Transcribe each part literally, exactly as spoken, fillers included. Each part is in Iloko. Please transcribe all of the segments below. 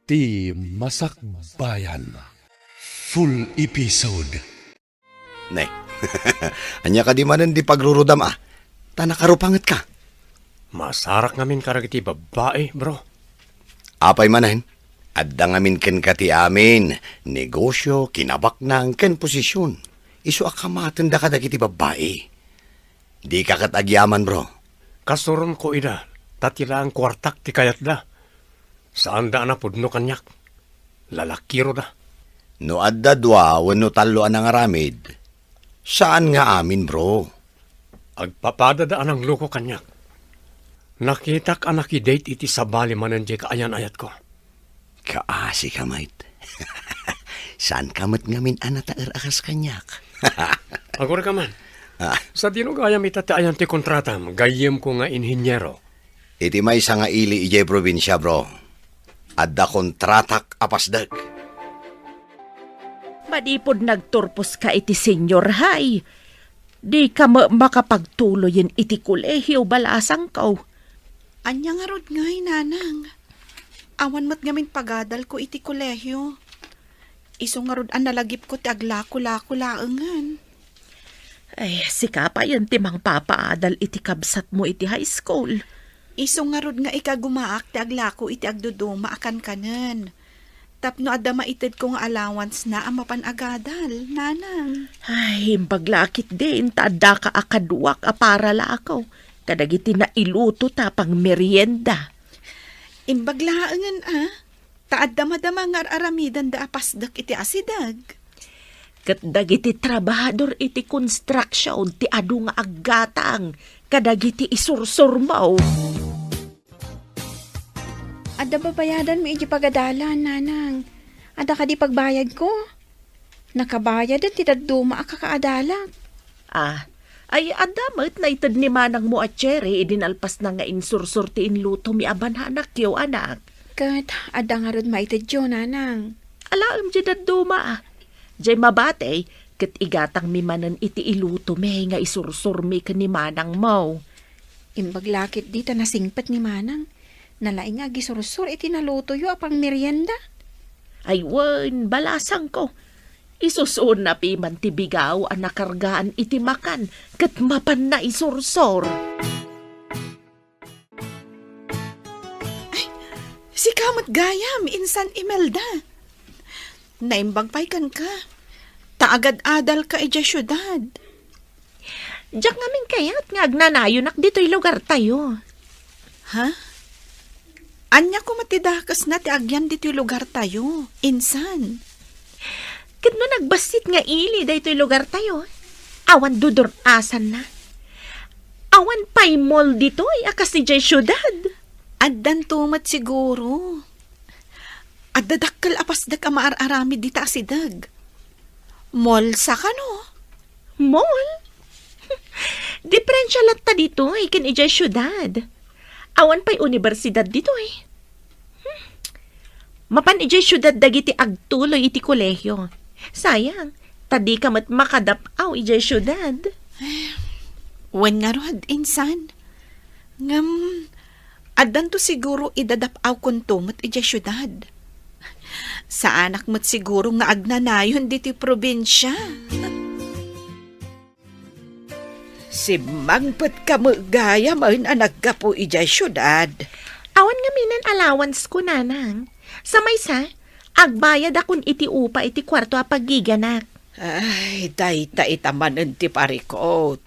Ti Masakbayan. Full episode. Ne. Ania kadi manen di pagrurudam a? Ta nakarupangetka. Masarak ngamin kadagiti babbai, bro. Apay manen? Adda ngamin kenka ti amin, negosio, kinabaknang, ken posisyon. Isu a kamatenda kadagiti babbai. Dika ket agyaman, bro. Kasuronko ida, ta ti laeng kuartak ti kayatda. Saanda a napudno kaniak. Lalakiroda. No adda dua wenno tallo a nangaramid, saan nga amin, bro. Agpapadada a nangloko kaniak. Nakitak a nakidate iti sabali manen diay kaayan-ayatko. Kaasi ka met. Saan ka met ngamin a nataer a kas kaniak? Agurayka man. Ah. Sadino gayam ita ti ayan ti kontratam, gayyemko nga inhiniero? Iti maysa nga ili idiay probinsia, bro. Adda kontratak a pasdek. Manipud nagturposka iti senior high, dika met makapagtuloyen iti kolehio, balasangko. Ania ngarud ngay, nanang? Awan met ngamin pagadalko iti kolehio. Isu ngarud a nalagipko ti aglako-lako laengen. Ay, sika payen ti mangpapaadal iti kabsatmo iti high school. Isu ngarud nga ikagumaak ti aglako iti agduduma a kankanen. Tapno adda maitedko nga allowance na a mapan agadal, nanang. Ay, imbag la ketdin ta addaka a kaduak a paralako kadagiti nailuto ta pangmerienda. Imbag laengen a, ta adda madama nga ar-aramidenda a pasdek iti asideg. Ket dagiti trabahador iti construction ti adu nga aggatang kadagiti isursurmo. Adda babayadanmi iti pagadalan, nanang. Adda kadi pagbayadko? Nakabayaden ti dadduma a kakaadalak. Ah, ay, adda met naited ni manangmo a Cherry idi nalpasna nga insursor ti inlutomi a bananakyo, anak. Ket adda ngarud maitedyo, nanang. Alaem diay dadduma, ah. Diay mabati, ket igatangmi manen iti ilutomi nga isursurmi ken ni manangmo. Imbag la ketdi ta nasingpet ni manang. Nalaing nga agisursor iti nalutoyo a pangmerienda. Ay wen, balasangko. Isusuonna piman ti bigaw a nakargaan iti makan ket mapanna isursor. Ay, sika met gayam, insan Imelda. Naimbag pay kenka. Ta agad-adalka idiay siudad. Diak ngamin kayat nga agnanayonak ditoy lugartayo. Ha? Ania koma ti dakesna ti agyan ditoy lugartayo, insan? Ket no nagbassit nga ili daytoy lugartayo, awan dudur-asanna. Awan pay mall ditoy a kas idiay siudad. Addanto met siguro. Adda dakkel a pasdek a maar-aramid dita asideg. Mall sa kano? Mall? Diferensia latta ditoy ken idiay siudad. Awan pay universidad ditoy. Hmm. Mapan idiay siudad dagiti agtuloy iti kolehio. Sayang, ta dika met makadap-aw idiay siudad. Wen ngarud, insan. Ngem, addanto siguro idadap-awkonto met idiay siudad. Saanak met siguro nga agnanayon ditoy probinsia. Simmangpetka met gayamen a naggapu idiay siudad. Awan ngamin allowance ko, nanang. Sa maysa, agbayadakon iti upa iti kuarto a paggiganak. Ay, dayta ita manen ti parikut.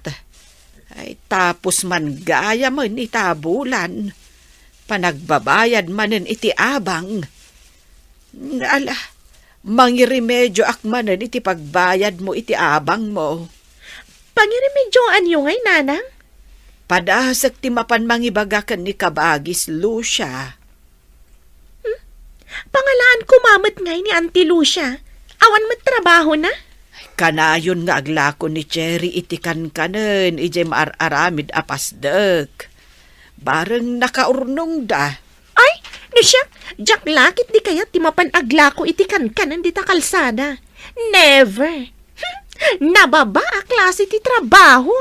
Ay, tapos man gayamen ita a bulan, panagbabayad manen iti abang. Ala, mangiremedioak manen iti pagbayadmo iti abangmo. Pangiremedioanyo ngay, nanang? Padasek ti mapan mangibaga ken ni kabagis Lucia. Hmm? Pangalaan koma met ngay ni Auntie Lucia? Awan met trabahona? Kanayon nga aglako ni Cherry iti kankanen idiay maar-aramid a pasdek. Bareng nakaurnongda. Ay, no siak, diak la ketdi kayat ti mapan aglako iti kankanen dita kalsada. Never! Hmm, nababa a klase ti trabaho!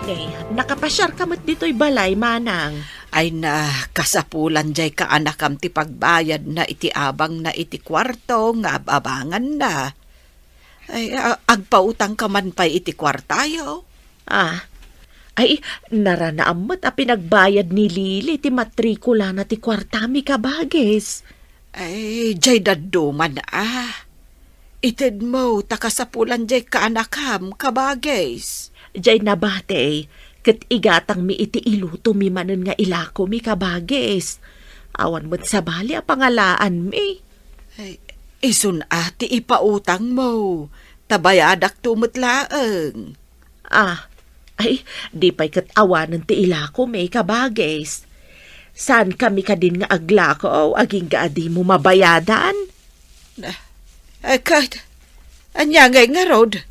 Eh, nakapasiarka met ditoy balay, manang. Ay na, kasapulan jay kaanakam ti pagbayadna iti abangna iti kuarto nga ab-abanganna. Ay, a-, agpautangka man pay iti kuartayo. Ah, ay, naranaam met a pinagbayad ni Lily ti matrikulana ti kuartami, kabagis. Ay, jay dadduman, ah. Itedmo ta kasapulan jay kaanakam, kabagis. Jay nabati, ket igatangmi iti ilutomi manen nga ilakomi, kabagis. Awan met sabali a pangalaanmi. Ay, isun a ti ipautangmo, ta bayadakto met laeng. Ah, ay, di pay ket awanen ti ilakomi, kabagis. Saankami kadin nga aglako, agingga a dimo mabayadan? Ah, eh, ket, ania ngay ngarud?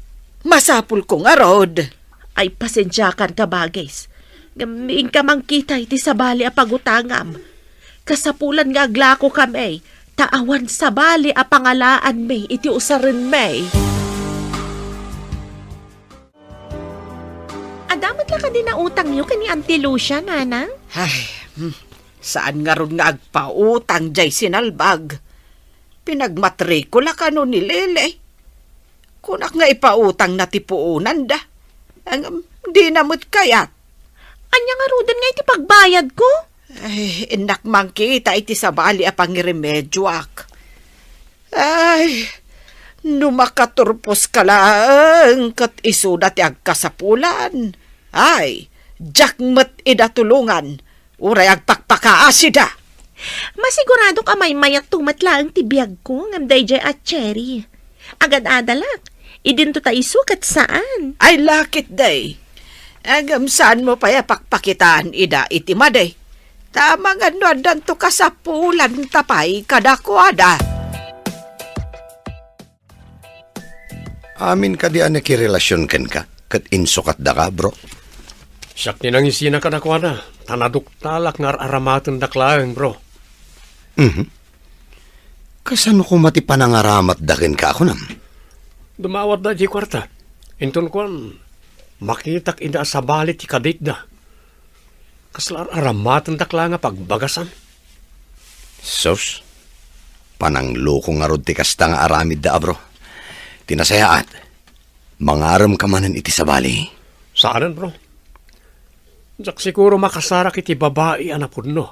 Masapulko ngarud. Ay, pasensiakan, kabagis. Ngem inka mangkita iti sabali a pagutangam. Kasapulan nga aglakokami, ta awan sabali a pangalaanmi iti usarenmi. Adda met la kadi nautangyo ken ni Auntie Lucia, Nanang? Ay, hmm, saan ngarud nga agpautang jay sinalbag. Pinagmatrikula kano ni Lele. Kunak nga ipautangna ti puonanda. Ngem, dina met kayat. Ania ngaruden nga iti pagbayadko? Ay, innak mangkita iti sabali a pangiremedioak. Ay, no makaturposka laeng ket isuda ti agkasapulan. Ay, diak met ida tulongan, uray agpakpakaasida. Masiguradok a maymayatto met laeng ti biagko ngem daydiay a Cherry. Agad-adalak, idinto ta isu ket saan. Ay, lakit, day. Ngem saanmo pay a pakpakitaan ida iti madi. Ta amangan no addanto kasapulan ta pay kadakuada. Amin kadi a nakirelasion kenka ket insukatdaka, bro? Siak ti nangisina kadakuada, ta naduktalak nga ar-aramatendak laeng, bro. Mhm. Kasano koma ti panangaramatda kenka, kunam? Dumawatda idiay kuarta. Inton kuan, makitak ida a sabali ti kaditda. Kasla ar-aramatendak la nga pagbagasan. Sus, panangloko ngarud ti kasta nga aramidda, a bro. Ti nasayaat, mangarem ka manen iti sabali. Saanen, bro. Diak siguro makasarak iti babai a napudno.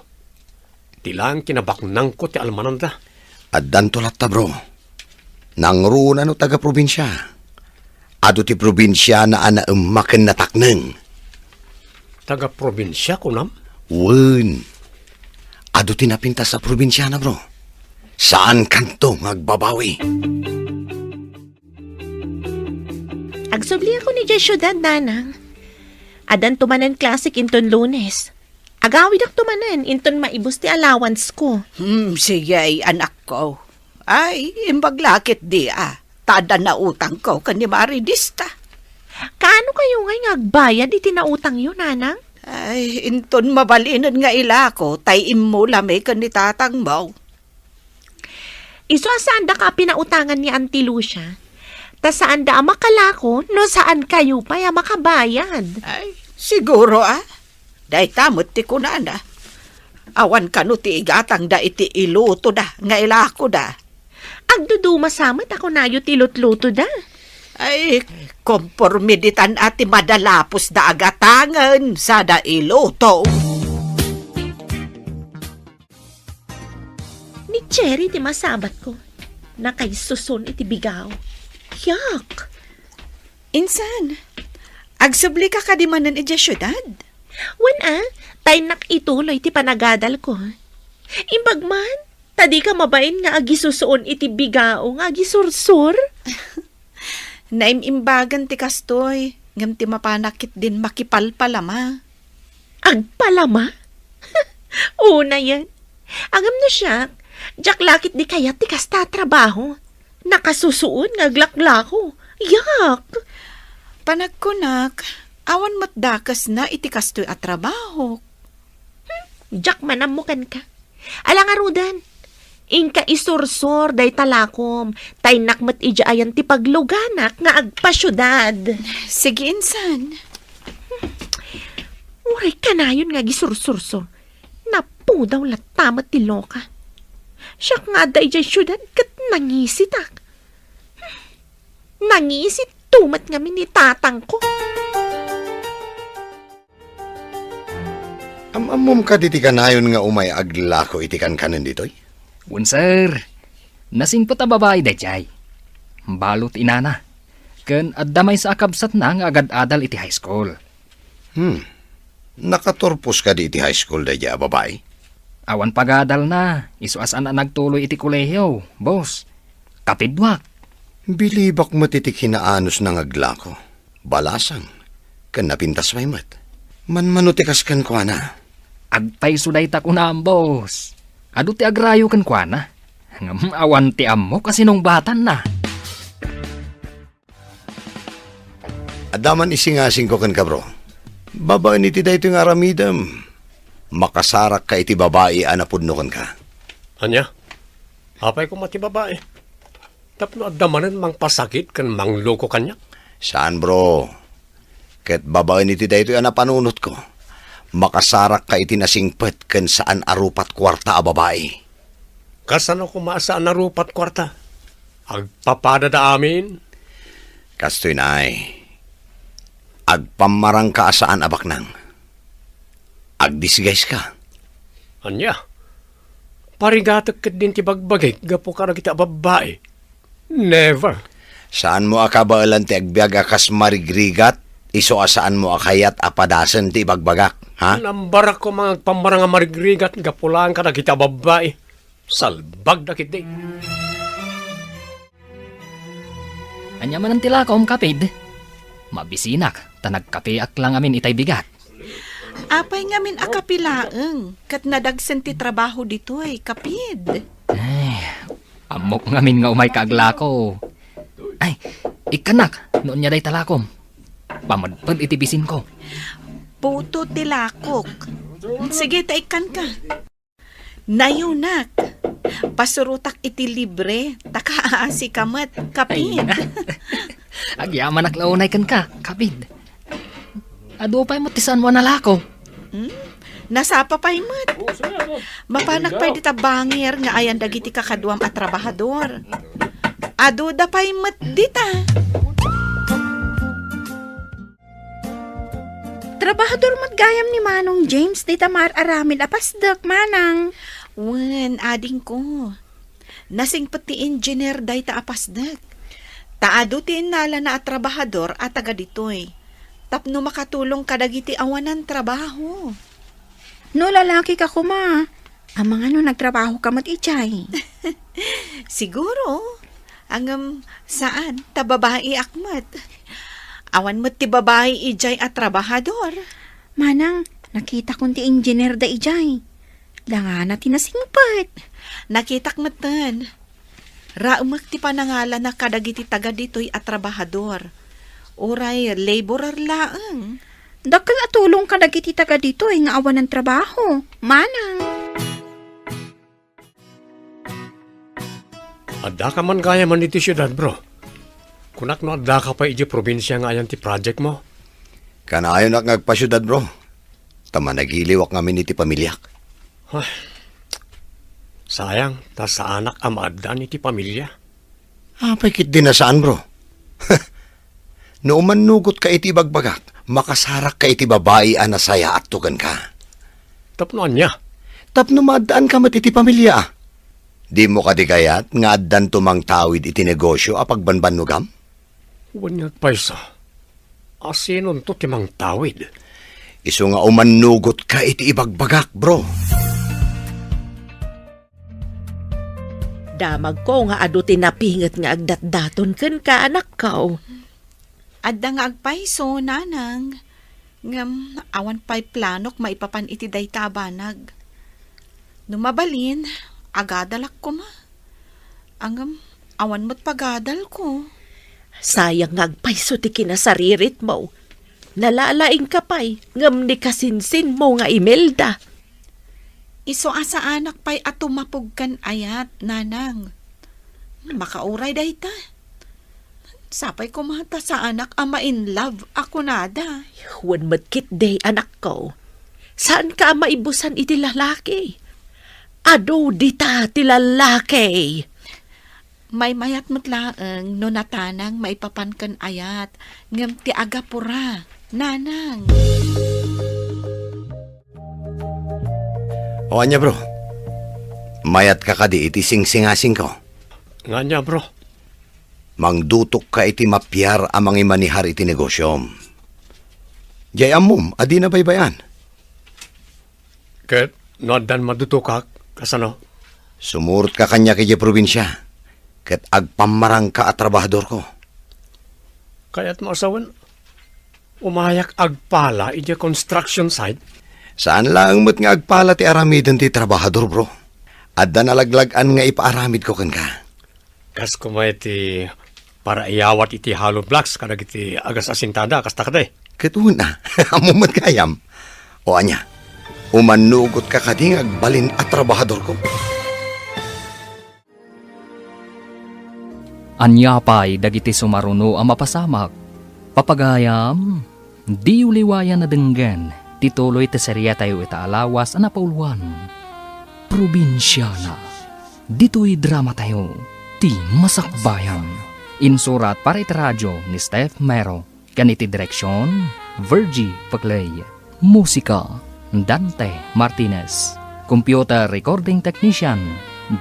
Ti laeng kinabaknangko ti almananda. Addanto latta, bro. Nangruna no taga-probinsia. Adu ti probinsiana a naemma ken natakneng. Taga-probinsia, kunam? Wen. Adu ti napintas a probinsiana, bro. Saankanto nga agbabawi. Agsubliakon idiay siudad, Nanang. Addanto manen klasek inton Lunes. Agawidakto manen inton maibus ti allowance ko. Hmm, sige, anakko. Ay, imbag la ketdi, a. Ta adda nautangko ken ni Maridista. Kaano kayo ngay nga agbayad iti nautangyo, Nanang? Ay, inton mabalinen nga ilako, tay immulami ken ni tatangmo. Isu a saandaka a pinautangan ni Auntie Lucia, ta saanda a makalako no saan kayo pay a makabayad. Ay, siguro, a. Dayta met ti kunana. Awan kano ti igatangda iti ilutoda nga ilakoda. Agduduma sa met a kunayo ti lutlutoda. Ay, kompormiditan a ti madalapusda a gatangen sada iluto. Ni Cherry ti masabatko. Nakaisuson iti bigao. Yak! Insan, agsublika kadi manen idiay siudad? Wen a, ta innak ituloy ti panagadalko. Imbag man, ta dika mabain nga agisusuon iti bigao nga agisursor. Naim-imbagan ti kastoy, ngem ti mapanak ketdin makipalpalama. Agpalama? Unayen. Ngem no siak, diak la ketdi kayat ti kasta a trabaho. Nakasusuon nga aglaklako. Yak! Panagkunak, awan met dakesna iti kastoy a trabaho. Hmm, diak man ammo kenka. Ala ngaruden, inka isursor dayta lakom, ta innak met idiay ayan ti pagluganak nga agpasiudad. Sige, insan. Uray kanayon nga agisursursor. Pudaw latta met ti loka. Siak nga adda idiay siudad ket nangisitak. Nangisit to met ngamin ni tatangko. Am-ammom kadi ti kanayon nga umay aglako iti kankanen ditoy? Wen, sir. Nasingpet a babai daydiay. Balo ti inana. Ken adda maysa a kabsatna nga agad-adal iti high school. Hmm. Nakaturpos kadi iti high school daydiay a babai? Awan pagadalna, isu a saan a nagtuloy iti kolehiyo, boss. Kapidwak. Bilibak met iti kinaanusna nga aglako. Balasang, ken napintas pay met. Manmano ti kas kenkuana? Agpayso dayta kunam, boss. Adu ti agrayo kenkuana. Ngem awan ti ammok a sinungbatanna. Adda man isingasingko kenka, bro. Babaen iti daytoy nga aramidem, makasarakka iti babai a napudno kenka. Ania? Apay koma ti babai? Tapno adda manen mangpasakit ken mangloko kaniak? Saan, bro. Ket babaen iti daytoy a napanunotko, makasarakka iti nasingpet ken saan a rupat kuarta a babai. Kasano koma a saan a rupat kuarta? Agpapadada amin? Kastoy, nay. Agpammarangka a saan a baknang. Agdisguise ka. Ania? Parigatek ketdin ti bagbagik gapu kadagiti a babbai? Never. Saanmo a kabaelan ti agbiag a kas marigrigat, isu a saanmo a kayat a padasen ti ibagbagak, ha? Nambarak koma nga agpammarang a marigrigat gapu laeng kadagiti a babbai. Salbagda ketdi. Ania manen ti lakom, Kapid? Mabisinak, ta nagkapeak la ngamin itay bigat. Apay ngamin a kape laeng, ket nadagsen ti trabaho ditoy, Kapid? Ay, ammok ngamin nga umay ka aglako. Ay, ikkannak, no ania dayta lakom. Pamedped iti bisinko. Puto ti lakok. Sige, ta ikkanka. Nayunak, pasurotak iti libre, ta kaasi ka met, Kapid. Ay, agyamanak la unay kenka, Kapid. Adu pay met ti saanmo a nalako. Hmm? Nasapa pay met. Mapanak pay dita bangir nga ayan dagiti kakaduam a trabahador. Aduda pay met dita. Trabahador met gayam ni Manong James dita maar-aramid a pasdek, Manang. Wen, adingko. Nasingpet ti engineer dayta a pasdek. Ta adu ti innalana a trabahador a taga ditoy. Tapno makatulong kadagiti awanan trabaho. No lalaki ka koma, amangan no nagtrabaho ka met idiay. Siguro. Ngem saan, ta babaiak met. Awan met ti babai idiay a trabahador. Manang, nakitakon ti engineer da idiay. Dangana ti nasingpet. Nakitak metten. Raemek ti panangalana kadagiti taga ditoy a trabahador. Uray laborer laeng. Dakkel a tulong kadagiti taga ditoy nga awanan trabaho, Manang. Addaka man gayamen iti siudad, bro. Kunak no addaka pay idiay probinsia nga ayan ti project mo. Kanayonak nga agpasiudad, bro. Ta managiliwak ngamin iti pamiliak. Ay, sayang, ta saanak a maaddaan iti pamilia. Apay ketdi a saan, bro? No umannugotka iti ibagbagak, makasarakka iti babai a nasayaatto kenka. Tapno ania? Tapno maaddaanka met iti pamilia. Dimo kadi kayat nga addanto mangtawid iti negosio a pagbanbannogam? Wen nga agpayso. Asinonto ti mangtawid? Isu nga umannugotka iti ibagbagak, bro. Damagko nga adu ti napinget nga agdatdaton kenka, anakko. Adda nga agpayso, nanang. Ngem awan pay planok maipapan iti dayta a banag. No mabalin, agadalak koma. Ngem awan met pagadalko. Sayang nga agpayso ti kinasariritmo. Nalalaingka pay, ngem ni kasinsinmo nga Imelda. Isu a saanak pay a tumapog ken ayat, nanang. Makauray dayta. Sapay koma ta saanak a ma-in love a kunada. Wen met ketdi, anakko. Saanka a maibusan iti lalaki? Adu dita ti lalaki. Maymayat met laeng no natanang maipapan ken ayat, ngem ti agapura, nanang. O ania, bro? Mayatka kadi iti singsingasingko? Nga ania, bro? Mangdutokka iti mapiar a mangimanihar iti negosiom. Jay ammom a dina baybay-an. Ket no addan madutokak, kasano? Sumurotka kaniak idiay probinsia, ket agpammarangka a trabahadorko. Kayatmo a sawen, umayak agpala idiay construction site? Saan laeng met nga agpala ti aramiden ti trabahador, bro. Adda nalaglag-an nga ipaaramidko kenka. Kas koma iti paraiyawat iti hollow blocks kadagiti agas-asintada, kasta kadi? Ket wen a, ammo met gayam. O ania, umannugotka kadi nga agbalin a trabahadorko? Ania pay dagiti sumaruno a mapasamak? Papagayam, diyo liwayan a denggen ti tuloy ti seriatayo ita a lawas a napauluan, Probinsiana. Ditoy dramatayo, ti Masakbayan. Insurat para iti radio ni Steph Mero. Ken iti direksion, Virgie Paclay. Musika, Dante Martinez. Computer recording technician,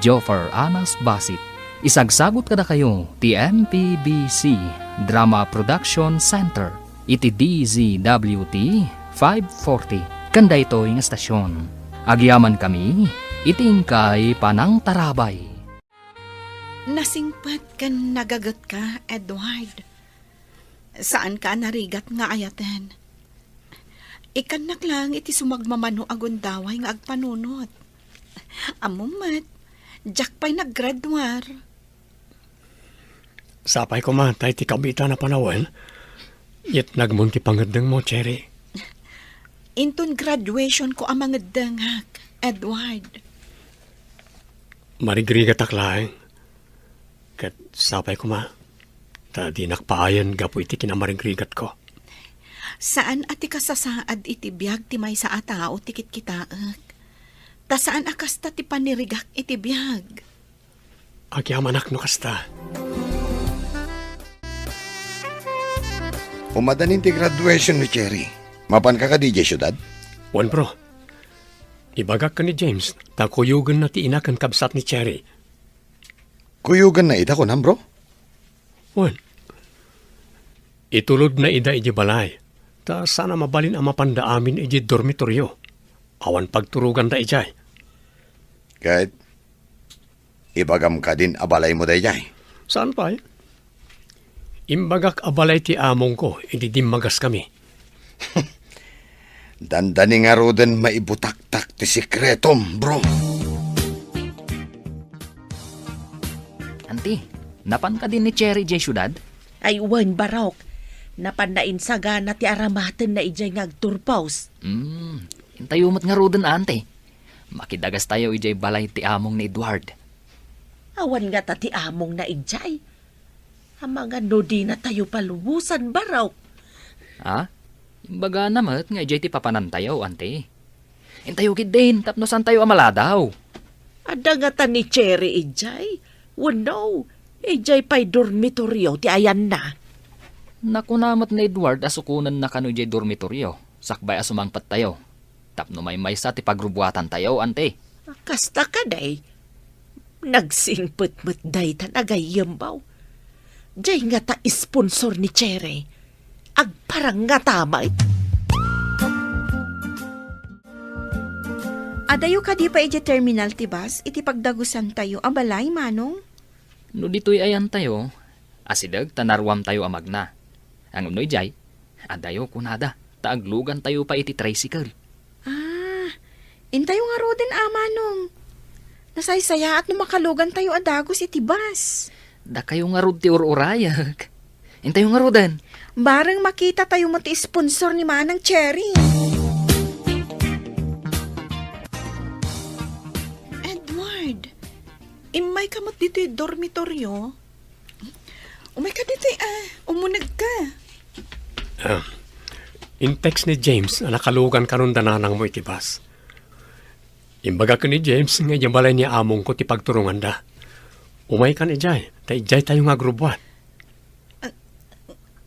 Joffer Anas Basit. Isagsagut kadakayo ti M P B C Drama Production Center iti D Z W T five forty ken daytoy nga estasion. Agyamankami iti inkay panangtarabay. Nasingpet ken nagagetka, Edward. Saanka a narigat nga ayaten. Ikkannak laeng iti sumagmamano a gundaway nga agpanunot. Ammom met, diak pay naggraduar. Sapay koma ta iti kabiitan a panawen, yetnagmon ti pangeddengmo, Cherry. Inton graduationko a mangeddengak, Edward. Marigrigatak laeng. Ket sapay koma, ta dinak paayen gapu iti kinamarigrigatko. Saan a ti kasasaad iti biag ti maysa a tao ti kitkitaek. Ta saan a kasta ti panirigak iti biag. Agyamanak no kasta. Umadanin ti graduation ni Cherry. Mapanka kadi idiay siudad? Wen, bro. Ibagak ken ni James, ta kuyogenna ti ina ken kabsat ni Cherry. Kuyoganna ida, kunam, bro? Wen. Itulodna ida idiay balay, ta saan a mabalin a mapanda amin idiay dormitoryo. Awan pagturoganda idiay. Ket ibagam kadin a balaymo daydiay? Saan pay? Imbagak a balay ti amongko idi dimmagaskami. Dandani ngaruden maibutaktak ti sekretom, bro. Anti, napan kadin ni Cherry idiay siudad? Ay, wen, Barok. Napan nainsagana ti aramatenna idiay nga agturpos. Hmm, intayo met ngaruden, Anti. Makidagastayo idiay balay ti among ni Edward. Awan ngata ti amongna idiay? Amangan no dinatayo palubosan, Barok. Ha? Imbagana met nga idiay ti papanantayo, Anti. Intayo ketdin tapno saantayo a maladaw. Adda ngata ni Cherry idiay? Wenno, idiay pay dormitoryo ti ayanna? Nakuna met ni Edward a sukonenna kano idiay dormitoryo, sakbay a sumangpettayo. Tapno maymaysa ti pagrubuatantayo, Anti. Kasta kadi, nagsingpet met daytan a gayyembaw. Diay ngata sponsor ni Cherry. Agparang ngata met. Adayo kadi pay idiay terminal ti bus iti pagdagusantayo a balay, Manong? No ditoy ayantayo, asideg ta naruamtayo a magna. Ngem no idiay, adayo kunada, ta aglugantayo pay iti tricycle. Ah, intayo ngaruden a, Manong. Nasaysayaat no makalugantayo a dagus iti bus. Dakayo ngarud ti ur-urayek. Intayo ngaruden. Bareng makitatayo met ti sponsor ni Manang Cherry. Edward, immayka met ditoy dormitoryo? Umayka ditoy, ah, umunegka. Ah, In-text ni James a nakalugan kanon da nanangmo iti bus. Imbaga ken ni James nga idiay balay ni amongko ti pagturonganda. Umaykan idiay, ta idiay tayo nga agrubbuat. Ah,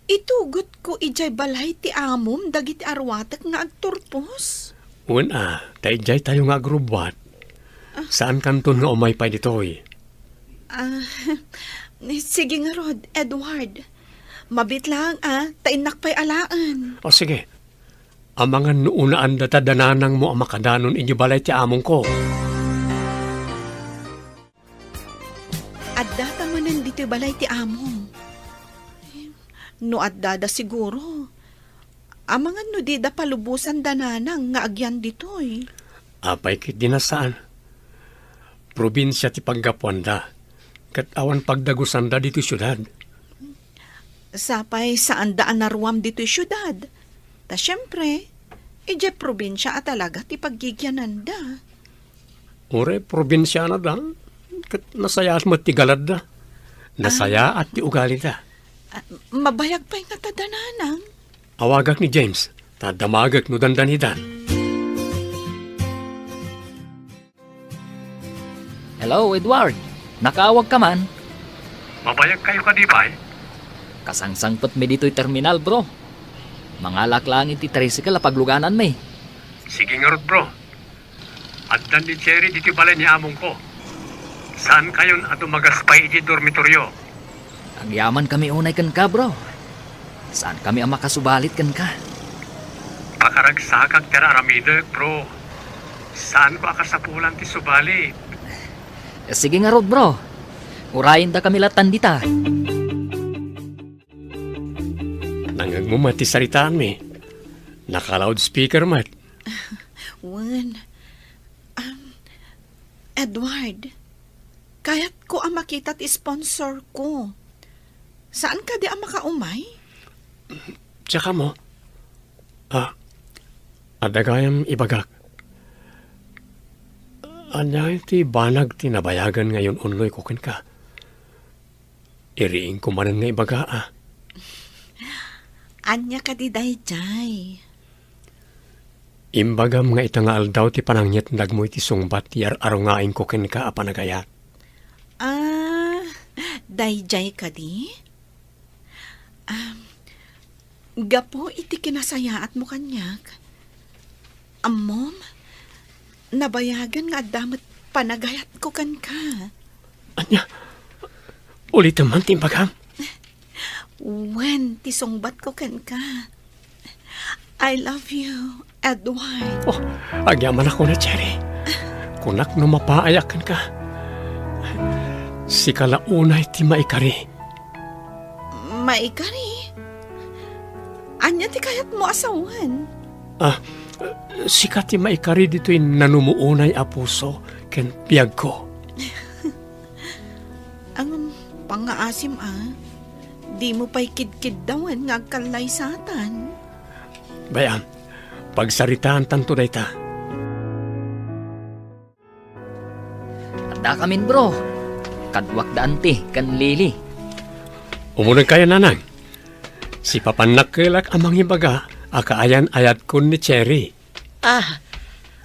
itugotko idiay balay ti amom dagiti aruatek nga agturpos? Wen a, ta idiay tayo nga agrubbuat. Ah. Saan kanton nga umay pay ditoy? Ah, sige ngarud, Edward. Mabiit laeng a, ta innak pay alaen. O sige. Amangan no unaanda ta da nanangmo a makadanon idiay balay ti amongko. Addata manen ditoy balay ti amom. No addada siguro, amangan no dida palubosan da nanang nga agyan ditoy. Apay ketdi a saan? Probinsia ti paggapuanda, ket awan pagdagusanda ditoy siudad. Sapay saanda a naruam ditoy siudad. Ta siempre, idiay probinsia a talaga ti paggigiananda. Uray probinsianada, ket nasayaat met ti galadda. Nasayaat ti ugalida. Ah, mabayag pay ngata da nanang. Awagak ni James, ta damagek no dandanidan. Hello, Edward. Nakaawagka man? Mabayagkayo kadi pay? Kasangsangpetmi ditoy terminal, bro. Mangalak laeng iti tricycle a paglugananmi. Sige ngarud, bro. Addan ni Cherry ditoy balay ni amongko. Saankayon a dumagas pay iti dormitoryo? Agyamankami unay kenka, bro. Saankami a makasubalit kenka. Pakaragsakak ti ar-aramidek, bro. Saanko a kasapulan ti subalit. Sige ngarud, bro. Urayendakami lattan dita. Nangngegmo met ti saritaanmi. Naka-loudspeaker met. Wen. Um, Edward, kayatko a makita ti sponsorko. Saan kadi a makaumay? Tsaka mo. Ah, adda gayam ibagak. Ania ti banag ti nabayagan nga yun-unnoyko kenka? Iriingko manen nga ibaga, a. Ania kadi daydiay? Imbagam nga ita nga aldaw ti panangyatnagmo iti sungbat ti ar-arungaingko kenka a panagayat. Ah, daydiay kadi? Ah, gapu iti kinasayaatmo kaniak, ammom, nabayagan nga adda met panagayatko kenka. Ania? Ulitem man ti imbagam? Wen, ti sungbatko kenka. I love you, Edward. Oh, agyamanak unay, Cherry. Kunak no mapaayak kenka. Sika la unay ti maikari. Maikari? Ania ti kayatmo a sawen? Ah, sika ti maikari ditoy nanumuonay a puso ken biagko. Ngem, pangngaasim a, dimo pay kidkiddawen nga agkallaysatan. Bay-am, pagsaritaantanto dayta. Addakamin, bro. Kaduak da Anti ken Lily. Umunegkayo, nanang. Sipapannakkelak a mangibaga a kaayan-ayatkon ni Cherry. Ah,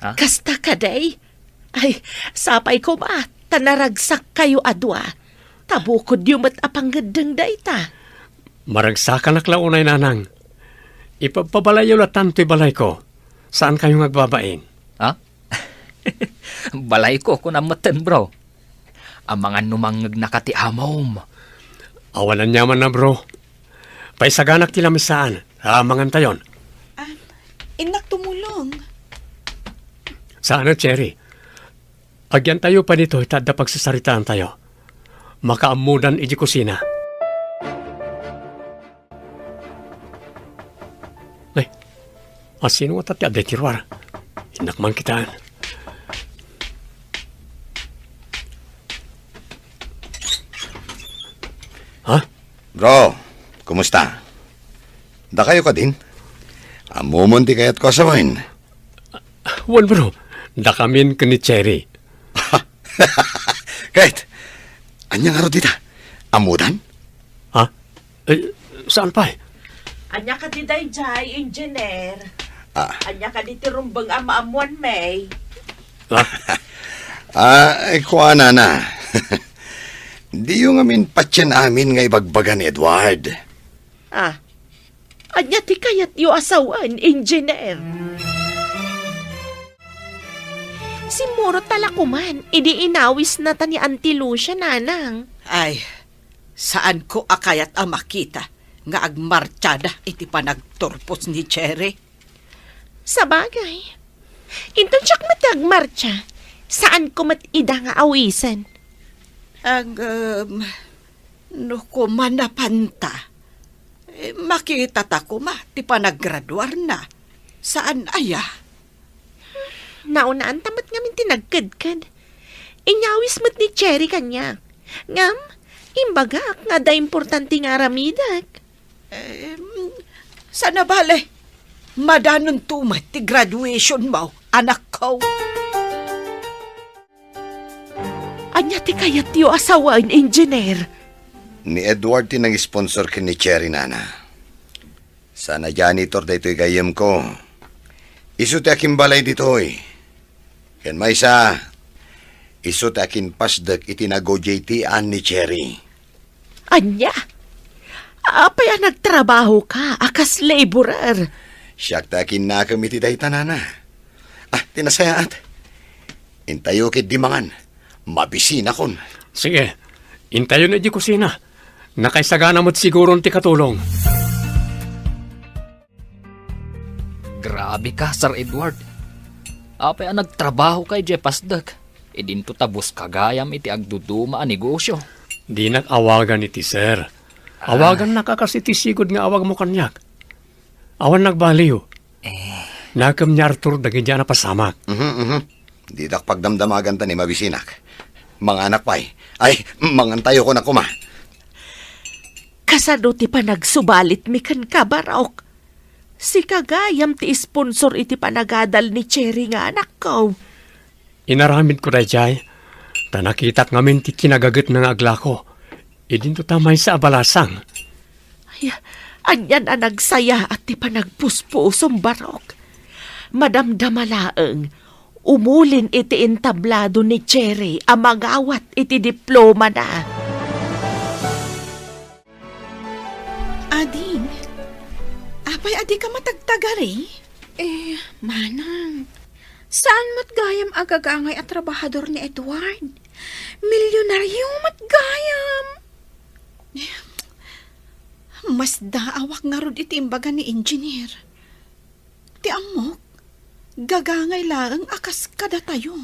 ah? Kasta kadi? Ay, sapay koma, ta naragsakkayo a dua. Ta bukodyo met a pangngeddeng dayta. Maragsakanak la unay, nanang. Ipabpabalayyo latanto ti balayko. Saankayo nga agbabain? Ha? Balayko, kunam metten, bro. Amangan no mangngegnaka ti amom. Awan aniamanna, bro. Paisaganak ti lamisaan. Amangantayon. Ah, innak tumulong. Saan a, Cherry. Agyantayo pay ditoy ta adda pagsasaritaantayo. Makaammodan idiay kusina. Ay, asino ngata ti adda iti ruar? Innak man kitaen. Ha? Bro, kumusta? Dakayo kadin? Ammomon ti kayatko a sawen. Wen, bro. Dakamin ken ni Cherry. Ket, ania ngarud dita? Ammodan? Ha? Eh, saan pay? Ania kadi daydiay, Engineer? Ah. Ania kadi ti rumbeng a maammoan, May? Ah? Ah, eh, kuanana. Diyo ngamin patien amin nga ibagbaga ni Edward. Ah, ania ti kayatyo a sawen, Engineer? Simmurot ta la koman idi inawisna ta ni Auntie Lucia, nanang. Ay, saanko a kayat a makita nga agmartiada iti panagturpos ni Cherry. Sabagay, inton siak met ti agmartia, saanko met ida nga awisen. Ngem, no koma napanta, eh, makitata koma ti panaggraduarna. Saan aya? Naunaan ta met ngamin ti nagkedked. Inyawis met ni Cherry kaniak. Ngem, imbagak nga adda importante nga aramidek. Em, saan a bale, madanonto met ti graduation mo, anakko. Ania ti kayatyo a sawen, Engineer? Ni Edward ti nangisponsor ken ni Cherry, nana. Saan a janitor daytoy gayyemko. Isu ti akimbalay ditoy. Ken maysa, isu ti akinpasdek iti nagojaytian ni Cherry. Ania? Apay a nagtrabahoka a kas laborer? Siak ti akinnakem iti dayta, nana. Ah, ti nasayaat. Intayo ketdi mangan. Mabisinakon. Sige, intayon iti kusina. Nakaisagana met siguron ti katulong. Grabe ka, Sir Edward. Apay a nagtrabahoka idiay pasdek? Idinto ta buska gayam iti agduduma a negosyo. Dinak awagan iti sir. Ah. Awagannak a kas iti sigud nga awagmo kaniak. Awan nagbaliw. Eh. Nakem ni Arthur dagiti a napasamak. Mhm, mhm. Ditak pagdamdamagan ta ni mabisinak. Manganak pay. Ay, mangantayo koma. Kasano ti panagsubalitmi kenka, Barok? Sika gayam ti sponsor iti panagadal ni Cherry nga anakko. Inaramidko daydiay, ta nakitak ngamin ti kinagagetna nga aglako. Idinto ta maysa a balasang. Ay, anian a nagsayaat ti panagpuspusom, Barok. Madamdama laeng, umulin iti entablado ni Cherry a mangawat iti diplomana. Ading, apay a dika matagtagari? Eh, manang, saan met gayam a gagangay a trabahador ni Edward? Milyonaryo met gayam. Mas daawak ngarud iti imbaga ni Engineer. Ti ammok, gagangay laeng a kas kadatayo.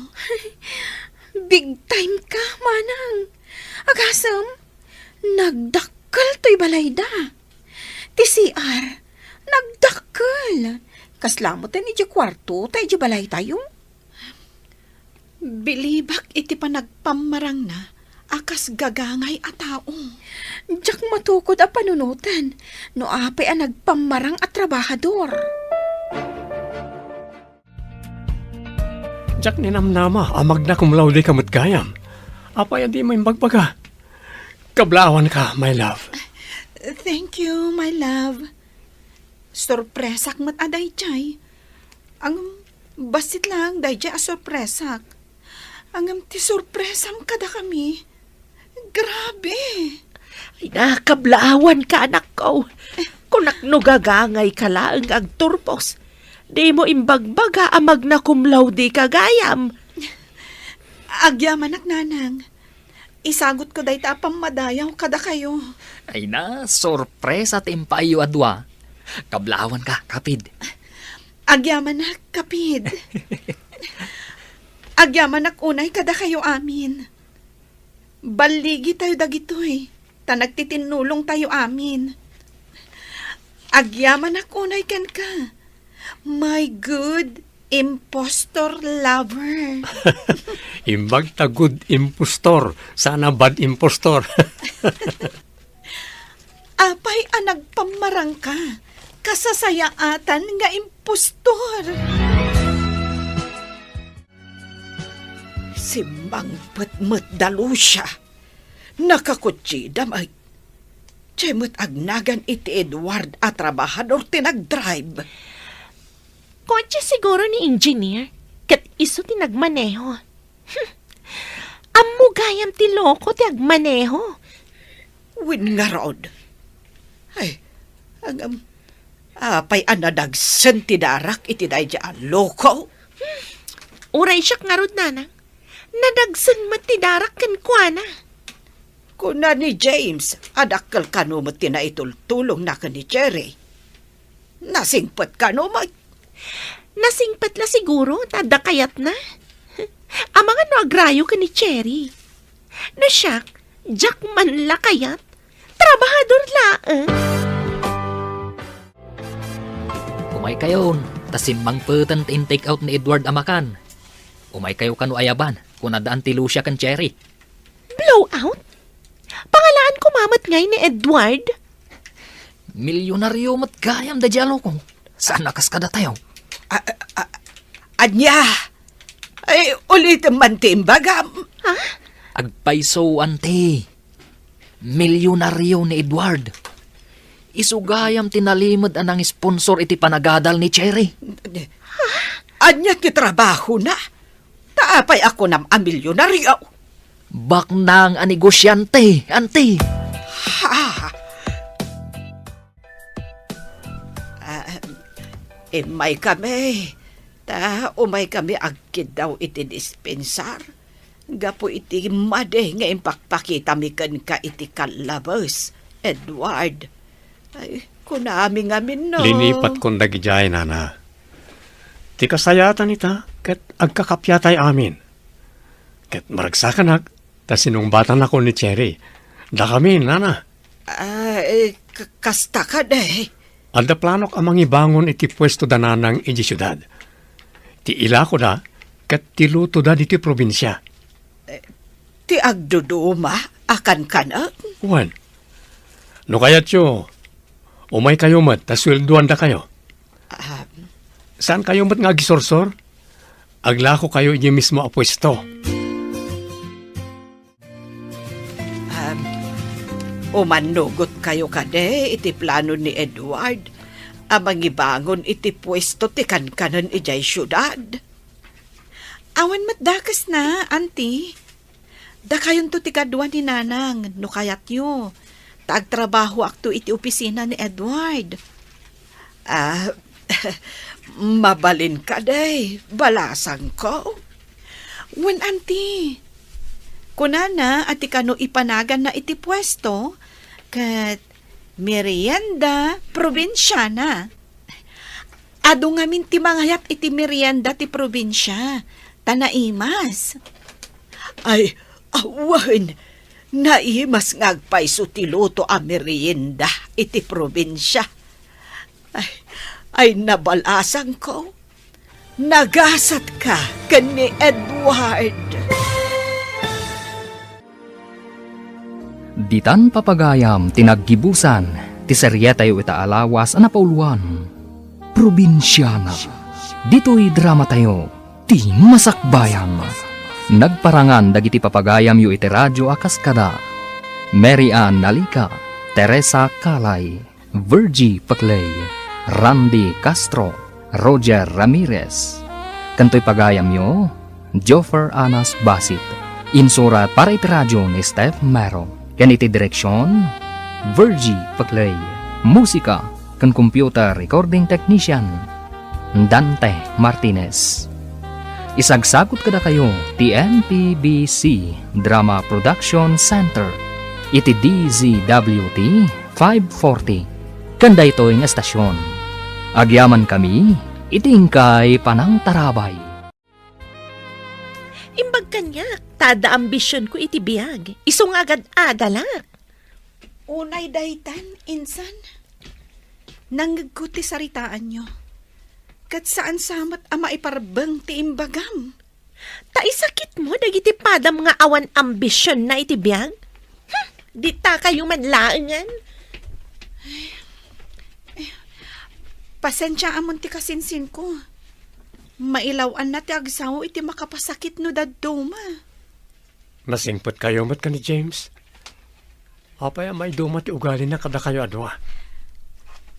Big time ka, manang. Agasem, nagdakkel toy balayda. Ti C R, nagdakkel. Kasla met idiay kuarto ta idiay balaytayo. Bilibak iti panagpammarangna a kas gagangay a tao. Diak matukod a panunoten no apay a nagpammarang a trabahador. Diak ninamnama a magna cum laude ka met gayam. Apay a dimo imbagbaga? Kablaawanka, my love. Thank you, my love. Sorpresak met a daydiay. Ngem, bassit laeng daydiay a sorpresak. Ngem ti sorpresam kadakami, grabe! Ay, nakablaawanka, anakko. Kunak no gagangayka laeng nga agturpos, dimo imbagbaga a magna cum laude ka gayam. Agyamanak, nanang. Isagutko dayta a pammadayaw kadakayo. Ay na, sorpresa ti impaayyo a dua. Kablaawanka, kapid. Agyamanak, kapid. Agyamanak unay kadakayo amin. Balligitayo dagitoy, ta nagtitinnulongtayo amin. Agyamanak unay kenka, my good impostor lover. Imbag ta good impostor, saan a bad impostor. Apay a nagpammarangka, kasasayaatan nga impostor. Simmangpet met da Lucia. Nakakutsida met. Diay met agnagan iti Edward a trabahador ti nagdrive. Kotse siguro ni engineer, ket isu ti nagmaneho. Hmm. Ammo gayam ti loko ti agmaneho. Wen ngarud. Ay, agam, apay a nadagsen ti darak iti daydiay a loko? Hmm. Uray siak ngarud, Nanang. Nadagsen met ti darak kenkuana. Kuna ni James a dakkel kano met ti naitultulongna ken ni Cherry. Nasingpet kano met? Nasingpet la siguro ta adda kayatna. Amangan no agrayo ken ni Cherry. No siak, diak man la kayat. Trabahador laeng. Umaykayon, ta simmangpeten ti in-take out ni Edward a makan. Umaykayo kano ayaban, kunada Auntie Lucia ken Cherry. Blowout? Pangalaan koma met ngay ni Edward? Milyonario met gayam daydiay a loko. Saan a kas kadatayo? A-, a-, a-, ania? Ay, ulitem man ti imbagam. Ha? Agpayso, Auntie. Milyonario ni Edward. Isu gayam ti nalimed a nang-sponsor iti panagadal ni Cherry. Ania ti trabahona? Ta apay a kunam a milyonario? Baknang a negosyante, Auntie. Ha? Ah, immay kami. Ta umay kami agkiddaw iti dispensar. Gapu iti madi nga impakpakitami kenka iti kallabes, Edward. Ay, kunami ngamin no. Linipatkon dagidiay, Nana. Ti kasayaatan ita, ket agkakappatay amin. Ket maragsakanak, ta sinungbatanakon ni Cherry. Dakami, Nana. Ah, eh, k-, kasta kadi. Adda planok a mangibangon iti puesto da Nanang idiay siudad. Ti ilakoda ket ti lutoda ditoy probinsia. Eh, ti agduduma a kankanen? Wen. No kayatyo, umaykayo met ta sueldoandakayo. Ah. Saankayo met nga agisursor? Aglakokayo idiay mismo a puesto. Um, umannugotkayo kadi iti plano ni Edward a mangibangon iti puesto ti kankanen idiay siudad? Awan met dakesna, Auntie. Dakayonto ti kadua ni Nanang, no kayatyo, ta agtrabahoakto iti opisina ni Edward. Ah, mabalin kadi, balasangko. Wen, Auntie. Kunana a ti kano ipanaganna iti puesto, ket merienda probinsiana. Adu ngamin ti mangayat iti merienda ti probinsia, ta naimas. Ay, awan, naimas nga agpayso ti luto a merienda iti probinsia. Ay, ay, nabalasangko. Nagasatka ken ni Edward. Ditan papagayam ti naggibusan ti serietayo ita a lawas a napauloan, Probinsiana. Ditoy dramatayo, ti masakbayan. Nagparangan dagiti papagayamyo iti radio a kas kada Mary Ann Nalica, Teresa Calay, Virgie Peclay, Randy Castro, Roger Ramirez. Ken toy pagayamyo, Joffer Anas Basit. Insurat para iti radio ni Steph Mero. Ken iti direksion, Virgie Peclay. Musika ken computer recording technician, Dante Martinez. Isagsagut kadakayo ti M P B C Drama Production Center iti D Z W T five forty. Ken daytoy nga estasion, agyamankami iti inkay panangtarabay. Imbag kaniak, ta adda ambisionko iti biag, isu nga agad-adalak. Unay daytan, insan, nangngegko ti saritaanyo. Ket saan sa met a maiparbeng ti imbagam. Ta isakitmo dagiti padam nga awan ambisionna iti biag? Hmm, ditakayo man laengen. Ay, eh, pasensiaamon ti kasinsinko. Mailaw-anna ti agsao iti makapasakit no dadduma. Nasingpetkayo met ken ni James? Apay a maiduma ti ugalina kadakayo a dua?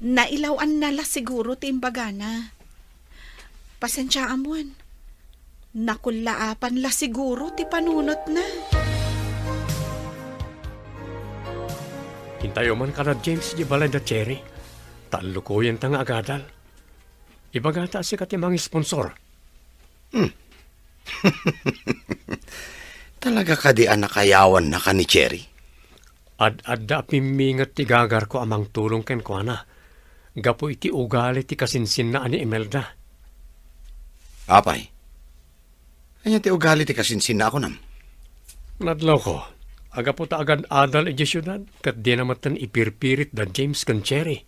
Nailaw-anna la siguro ti imbagana. Pasensiaam wen. Nakullaapan la siguro ti panunotna. Intayo man kada James di balay da Cherry. Ta allukoyenta nga agadal. Ibagata a sika ti mangisponsor. Hmm. Talaga kadi a nakayawannaka ni Cherry? Ad-adda a pimminget ti gagarko a mangtulong kenkuana gapu iti ugali ti kasinsinna a ni Imelda. Apay? Ania ti ugali ti kasinsinna a kunam? Nadlawko, a gapu ta agad-adal idiay siudad, ket dina metten ipirpirit da James ken Cherry.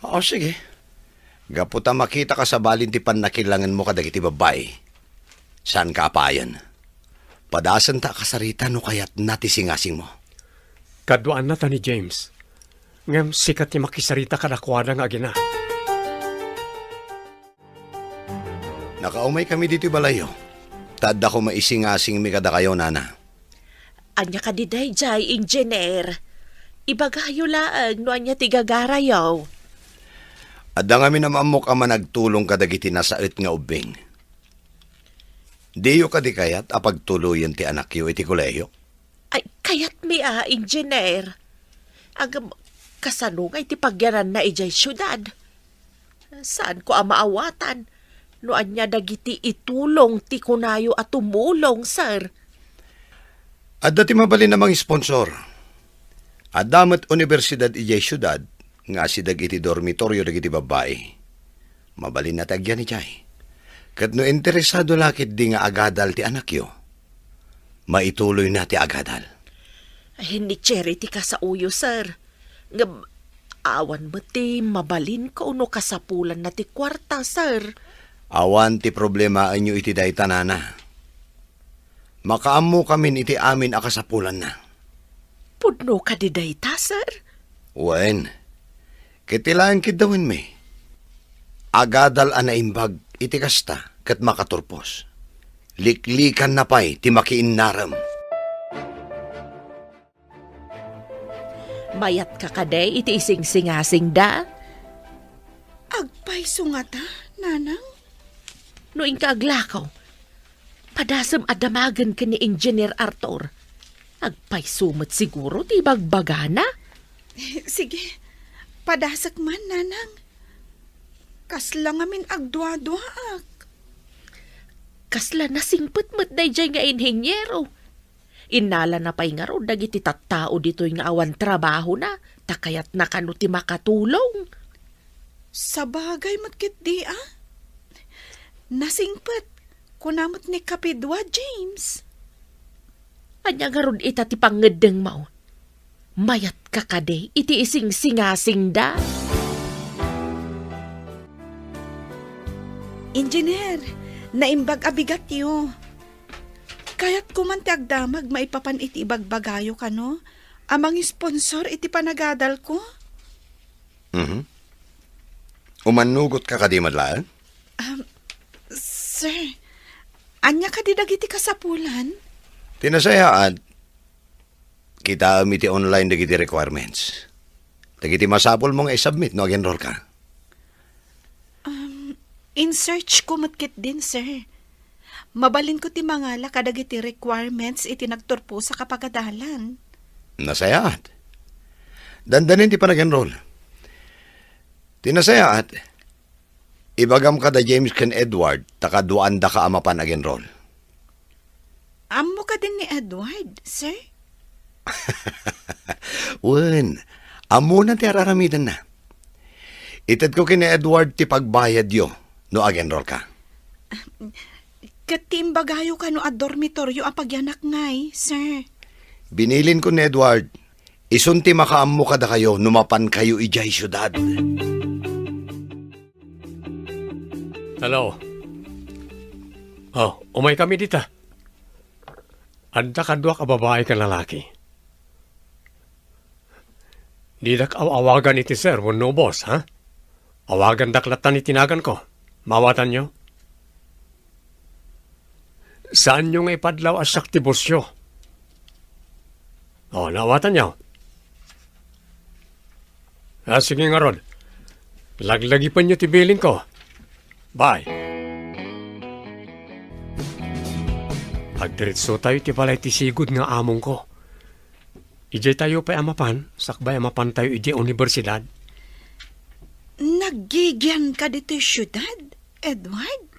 O, sige. Gapu ta makitaka sa balin ti pannakilangenmo kadagiti babbai, saanka a payen. Padasenta a kasarita no kayatna ti singasingmo. Kaduaanna ta ni James. Ngem sika ti makisarita kadakuada nga agina. Nakaumaykami ditoy balayyo, ta adda koma isingasingmi kadakayo, nana. Ania kadi daydiay, Engineer? Ibagayo laeng no ania ti gagarayo. Adda ngamin a maammok a managtulong kadagiti nasaet nga ubbing. Diyo kadi kayat a pagtuloyen ti anakyo iti kolehiyo? Ay, kayatmi a, Engineer. Ngem, kasano nga iti pagyananna idiay siudad? Saanko a maawatan no ania dagiti itulong ti kunayo a tumulong, sir. Adda ti mabalin a mangisponsor. Adda met universidad idiay siudad nga asideg iti dormitorio dagiti babbai. Mabalinna ti agyan idiay. Ket no interesado la ketdi nga agadal ti anakyo, maituloyna ti agadal. Ay, ni Cherry ti kasaoyo, sir. Ngem, awan met ti mabalinko no kasapulanna ti kuarta, sir. Awan ti problemaenyo iti dayta, nana. Makaammokamin iti amin a kasapulanna. Pudno kadi dayta, sir? Wen, ket ti laeng kiddawenmi, agadal a naimbag iti kasta ket makaturpos. Liklikanna pay ti makiinnarem. Mayatka kadi iti isingsingasingda? Agpayso ngata, nanang? No inka aglakaw, padasem a damagen ken ni Engineer Arthur. Agpayso met siguro ti ibagbagana. Sige, padasek man, nanang. Kasla ngamin agduaduaak. Kasla nasingpet met daydiay nga inhiniero. Innalana pay ngarud dagiti tattao ditoy nga awan trabahona, ta kayatna kano ti makatulong. Sabagay met ketdi a. Nasingpet, kuna met ni Kapidua, James. Ania ngarud ita ti pangngeddengmo? Mayatka kadi iti isingsingasingda? Engineer, naimbag a bigatyo. Kayatko man ti agdamag maipapan iti ibagbagayo kano a mangisponsor iti panagadalko? Mhm. Umannugotka kadi met laeng? Um, sir, ania kadi dagiti kasapulan? Ti nasayaat, kitaem iti online dagiti requirements. Dagiti masapulmo nga isubmit no ag-enroll ka. Um, in-search ko met ketdin, sir. Mabalinko ti mangala kadagiti requirements iti nagturposak a pagadalan. Nasayaat. Dandanin ti panag-enroll. Ti nasayaat, ibagam kada James ken Edward ta kaduaandaka a mapan ag-enroll. Ammo kadin ni Edward, sir? Wen, ammona ti ar-aramidenna. Itedko ken ni Edward ti pagbayadyo no ag-enroll ka. Ket ti imbagayo kano a dormitoryo a pagyanak ngay, sir? Binilinko ni Edward, isun ti makaammo kadakayo no mapankayo idiay siudad. Hello. Oh, umaykami dita. Adda kaduak a babai ken lalaki. Didak aw-awagan iti sir wenno boss, ha? Awagandak latta iti naganko. Maawatanyo? Saanyo nga ipadlaw a siak ti bossyo. Naawatanyo? Ah, sige ngarud. Laglagipenyo ti bilinko. Bye. Agdiretsotayo iti balay ti sigud nga amongko. Idiay tayo pay a mapan, sakbay a mapantayo idiay universidad. Naggigianka ditoy siudad, Edward?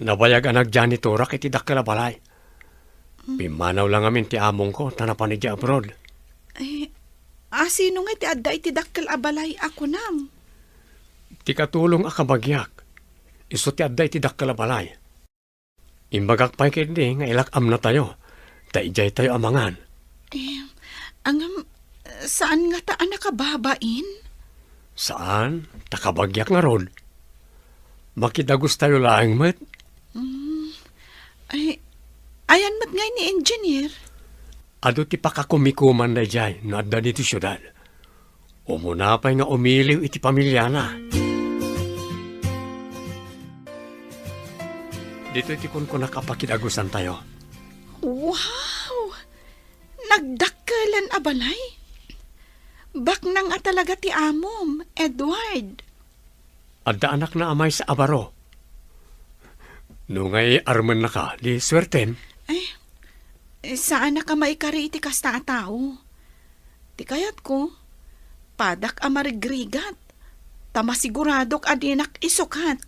Nabayag a nagjanitorak iti dakkel a balay. Pimmanaw la ngamin ti amongko ta napan idiay abroad. Eh, a, sino nga ti adda iti dakkel a balay a kunam? Ti katulong a kabagiak. Isu ti adda iti dakkel a balay. Imbagak pay ketdi nga ilak-amnatayo, ta idiay tayo a mangan. Eh, ngem, saan ngata a nakababain? Saan, ta kabagiak ngarud. Makidagustayo laeng met. Mm. Ay, ayan met ngay ni Engineer? Adu ti pakakumikumanna idiay no adda ditoy siudad. Umuna pay nga umiliw iti pamiliana. Ditoy ti kunkunak a pakidagusantayo. Wow! Nagdakkelen a balay? Baknang a talaga ti amom, Edward. Adda anakna a maysa a baro. No ngay armennaka, di suertem. Ay, saannak a maikari iti kasta a tao. Ti kayatko, padak a marigrigat, ta masiguradok a dinak isukat.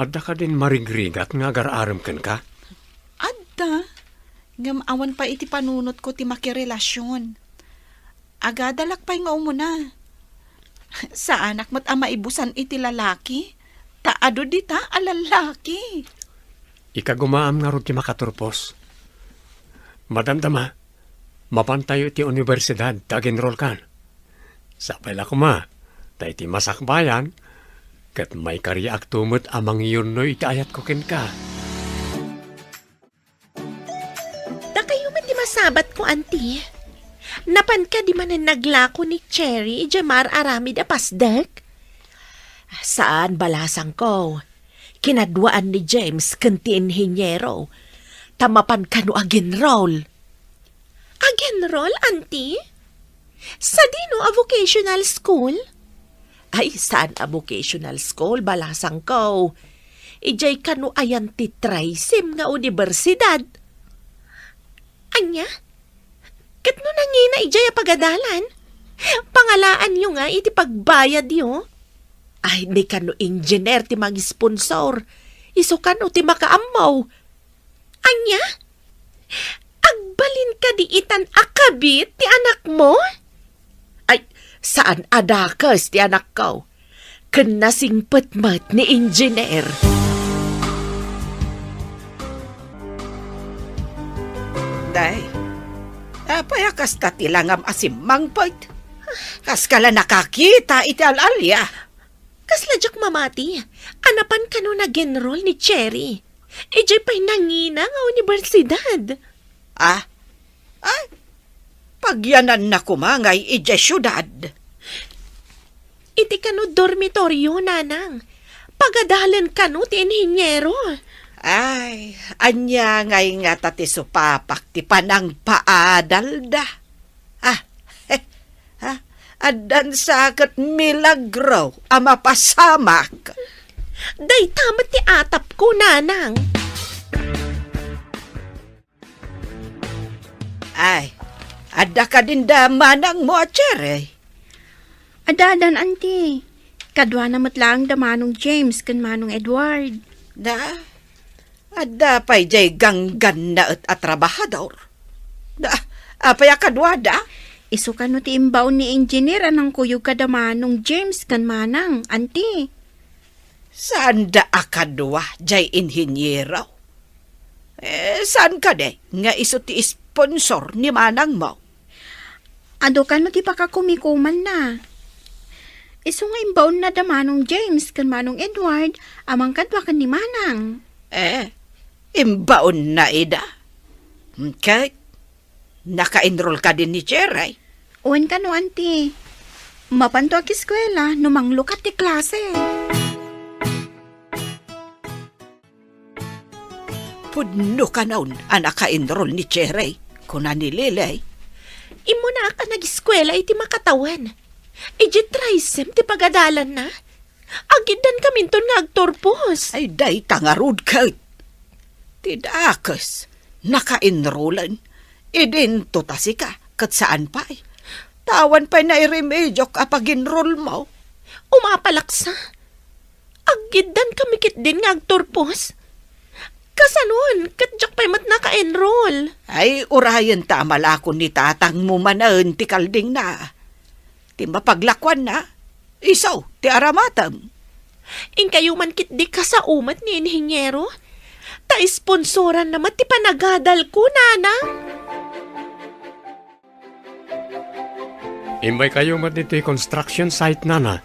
Adda kadin marigrigat nga agar-arem kenka? Adda, ngem awan pay iti panunotko ti makirelasion. Agadalak pay nga umuna. Saanak met a maibusan iti lalaki, ta adu dita a lalaki. Ikagumaam ngarud ti makaturpos. Madamdama, mapantayo iti universidad ta agenrolkan. Sapay la koma, ta iti masakbayan, ket maikariakto met a mangiyunnoy iti ayatko kenka. Dakayo met ti masabatko, anti. Napan kadi manen naglako ni Cherry idiay maar-aramid a pasdek? Saan, balasangko. Kinaduaan ni James ken ti inhiniero, ta mapan kano agenrol. Agenrol, anti? Sadino a vocational school? Ay, saan a vocational school, balasangko. Idiay kano ayan ti TRISEM nga universidad. Ania? Ket no nangina idiay a pagadalan, pangalaanyo nga iti pagbayadyo. Ay, di kano engineer ti mangisponsor. Isu kano ti makaammo. Ania? Agbalin kadi itan a kabit ti anakmo? Ay, saan a dakes ti anakko. Ken nasingpet met ni Engineer. Day, apay a kasta ti langam a simmangpet? Kaska la nakakita iti al-alia. Kasla diak mamati a napan kano nagenrol ni Cherry idiay pay nangina nga universidad. Ah? Ay, pagyananna koma ngay idiay siudad. Iti kano dormitorio, nanang. Pagadalen kano ti inhiniero. Ay, ania ngay ngata ti supapak ti panangpaadalda? Ah, eh, ah, addan sa ket milagro a mapasamak. Dayta met ti atapko, nanang. Ay, adda kadin da manangmo a Cherry? Adda, addan, anti. Kaduana met laeng da Manong James ken Manong Edward. Da, adda pay jay ganggannaet a trabahador. Da, apay a kaduada? Isu kano ti imbaon ni Engineer a nangkuyog kada Manong James ken Manang, anti. Saanda a kadua jay inhiniero? Eh, saan kadi nga isu ti sponsor ni manangmo? Adu kano ti pakakumikumanna. Isu nga imbaonna da Manong James ken Manong Edward a mangkadua ken ni Manang. Eh, imbaonna ida. Ket naka-enroll kadi ni Cherry? Wen kano, anti. Mapanto a kiskuela no manglukat ti klase. Pudno kanon a naka-enroll ni Cherry. kuna ni Lily. Immunaak a nagiskuela iti makatawen. Idiay trisem ti pagadalanna. Agiddan kaminton nga agturpos. Ay, dayta ngarud ket. Ti dakes, naka-enrollen. Idinto ta sika, ket saan pay. Ta awan pay nairimediok a pag-enroll mo. Umapalaksa. Agiddan kami ketdin nga agturpos. Kasanon, ket diak pay met naka-enroll. Ay, urayen ta amalakon ni tatangmo manen ti kaldingna. Ti mapaglakuanna, isu ti aramatem. Inkayo man ketdi kasao met ni Inhiniero. Ta sponsoranna met ti panagadalko, nana. Immaykayo met ditoy construction site, nana.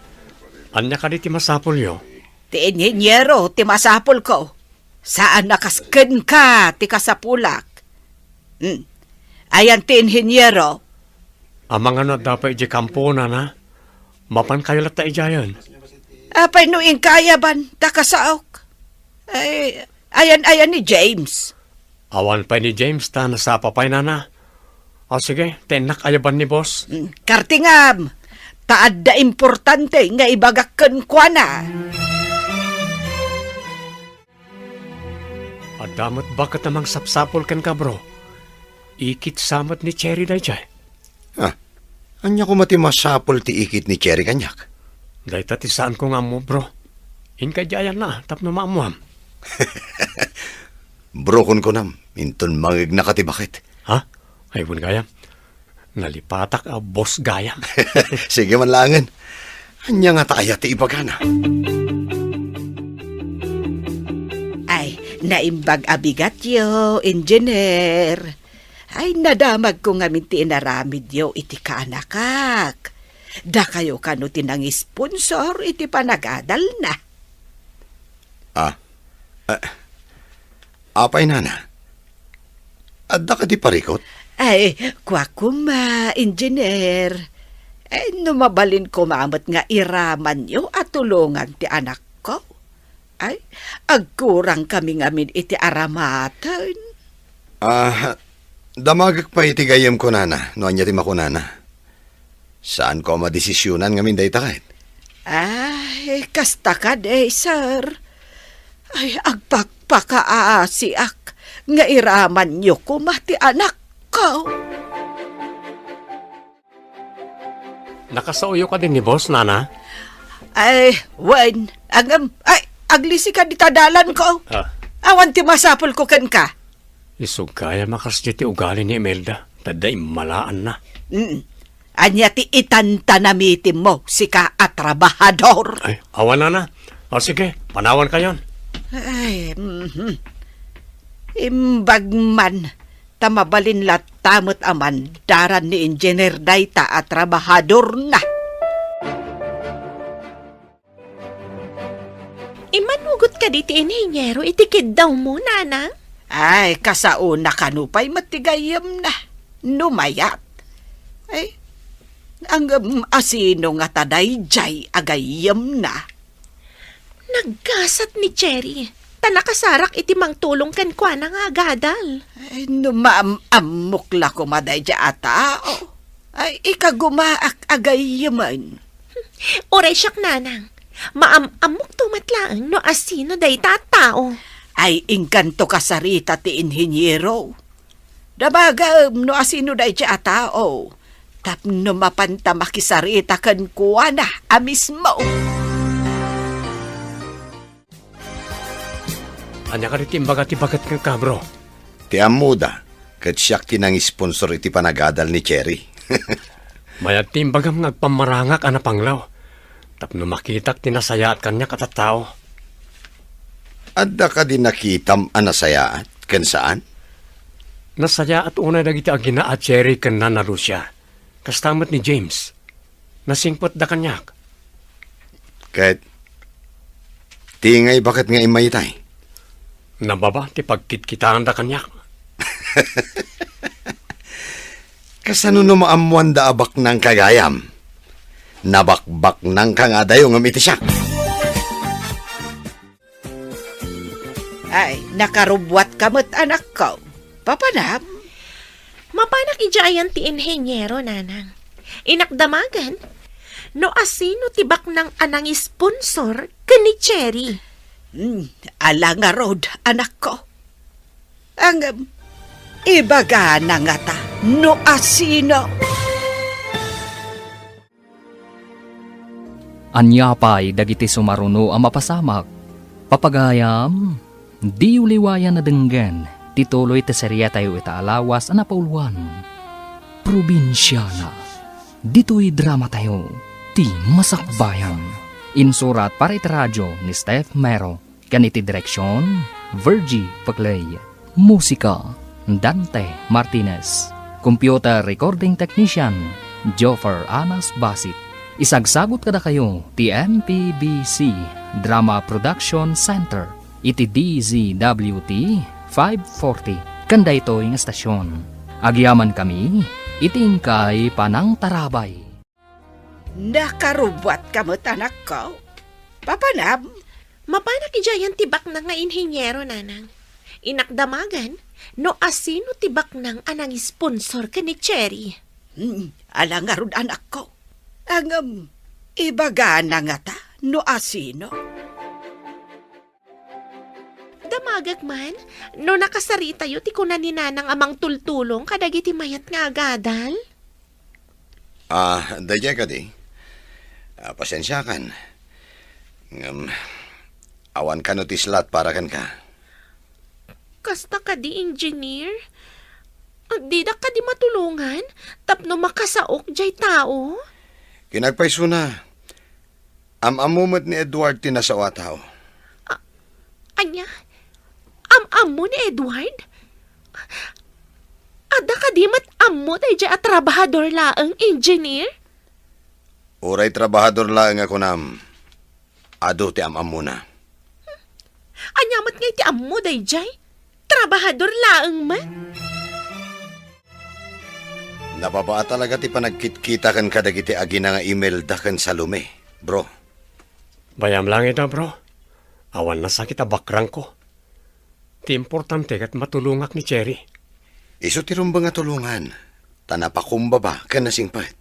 Ania kadi ti masapulyo? Ti inhiniero ti masapulko. Saan a kas kenka ti kasapulak. Hmm. Ayan ti inhiniero. Amangan no adda pay idiay kampo, nana. Mapankayo latta idiayen. Apay no inka ayaban ta kasaok? Ay, ayan, ayan ni James. Awan pay ni James ta nasapa pay, nana. O sige, ta innak ayaban ni boss. Mm, kartingam, ta adda importante nga ibagak kenkuana. Adda met baket a mangsapsapul kenka, bro. Ikit sa met ni Cherry daydiay. Ah, ania koma ti masapul ti ikit ni Cherry kaniak? Dayta ti saanko nga ammo, bro. Inka idiay ayanna tapno maammoam. Bro, kunkunam, inton mangegnaka ti baket. Ha? Ay, wen gayam. Nalipatak a boss gayam. Sige man laengen. Ania ngata aya ti ibagana? Ay, naimbag a bigatyo, Engineer. Ay, nadamagko ngamin ti inaramidyo iti kaanakak. Dakayo kano ti nangisponsor iti panagadalna. Ah, ah, apay, nana? Adda kadi parikut? Ay, kua koma, Engineer. Ay, no mabalin koma met nga iramanyo a tulongan ti anakko. Ay, agkurang kami ngamin iti aramaten. Ah, damagek pay iti gayyemko, nana, no ania ti makunana. Saanko a madesisionan ngamin dayta ket. Ay, kasta kadi, sir. Ay, agpakpakaasiak nga iramanyo koma ti anakko. Nakasaoyo kadi ni boss, nana? Ay, wen, ngem, ay, aglisika dita dalanko. Ah. Awan ti masapulko kenka. Isu gayam a kasdiay ti ugali ni Imelda, ta adda immalaanna. Mm. Ania ti itantanamitimmo, sika a trabahador? Ay, awan, nana. O sige, panawankayon. Ay, mhm. Imbag man, ta mabalin latta met a mandaran ni Engineer dayta a trabahadorna. Immanugot kadi ti inhiniero iti kiddawmo, nana? Ay, kasaona kano pay met ti gayyemna. No mayat. Ay, ngem asino ngata daydiay a gayyemna? Naggasat ni Cherry, ta nakasarak iti mangtulong kenkuana nga agadal. Ay, no maam-ammok la koma daydiay a tao. Ay, ikagumaak a gayyemen. Uray siak, nanang. Maam-ammokto met laeng no asino dayta a tao. Ay, inkanto kasarita ti inhiniero. Damagem no asino daydiay a tao tapno mapanta makisarita kenkuana a mismo. Ania kadi ti imbaga ti baket kenka, bro? Ti ammoda, ket siak ti nangisponsor iti panagadal ni Cherry. Mayat ti imbagam nga agpammarangak a napanglaw tapno makitak ti nasayaat kaniak a tattao. Adda kadi nakitam a nasayaat ken saan? Nasayaat unay dagiti agina a Cherry ken Nana Lucia. Kasta met ni James. Nasingpetda kaniak. Ket ti ngay baket nga immay itay? Nababa ti pagkitkitaanda kaniak. Kasano no maammoanda a baknangka gayam? Nabakbaknangka nga adayo ngem iti siak. Ay, nakarubbuatka met, anakko. Papanam? Mapanak idiay ayan ti inheniero, nanang. Inak damagen no asino ti baknang a nangisponsor ken ni Cherry. Hmm, ala ngarud, anakko. Ngem, ibagana ngata no asino. Ania pay dagiti sumaruno a mapasamak? Papagayam, diyo liwayan a denggen ti tuloy ti seriatayo ita a lawas a napauluan. Probinsiana. Ditoy dramatayo, ti Masakbayan. Insurat para iti radio ni Steph Mero. Ken iti direksion, Virgie Paclay. Musika, Dante Martinez. Computer recording technician, Joffer Anas Basit. Isagsagut kadakayo ti M P B C Drama Production Center iti D Z W T five forty. Ken daytoy nga estasion, agyamankami iti inkay panangtarabay. Nakarubbuatka met, anakko. Papanam? Mapanak idiay ayan ti baknang nga inheniero, nanang. Inak damagen no asino ti baknang a nangisponsor ken ni Cherry. Hmm, ala ngarud, anakko. Ngem, ibagana ngata no asino. Damagek man no nakasaritayo ti kuna ni nanang a mangtultulong kadagiti mayat nga agadal. Ah, daydiay kadi. Ah, pasensiakan. Ngem, awan kano ti slot para kenka. Kasta kadi, engineer? Didak kadi matulongan tapno makasaok diay tao? Kinagpaysona, am-ammo met ni Edward ti nasao a tao. A-, ania? Am-ammo ni Edward? Adda kadi met ammo daydiay a trabahador laeng, engineer? Uray trabahador laeng a kunam, adu ti am-ammona. Ania met ngay ti ammo daydiay? Trabahador laeng met? Nababaa talaga ti panagkitkita ken kadagiti agina nga Imelda ken Salome, bro. Bayam laeng ida, bro. Awan nasakit a bakrangko. Ti importante ket matulongak ni Cherry. Isu ti rumbeng a tulongan, ta napakumbaba ken nasingpet.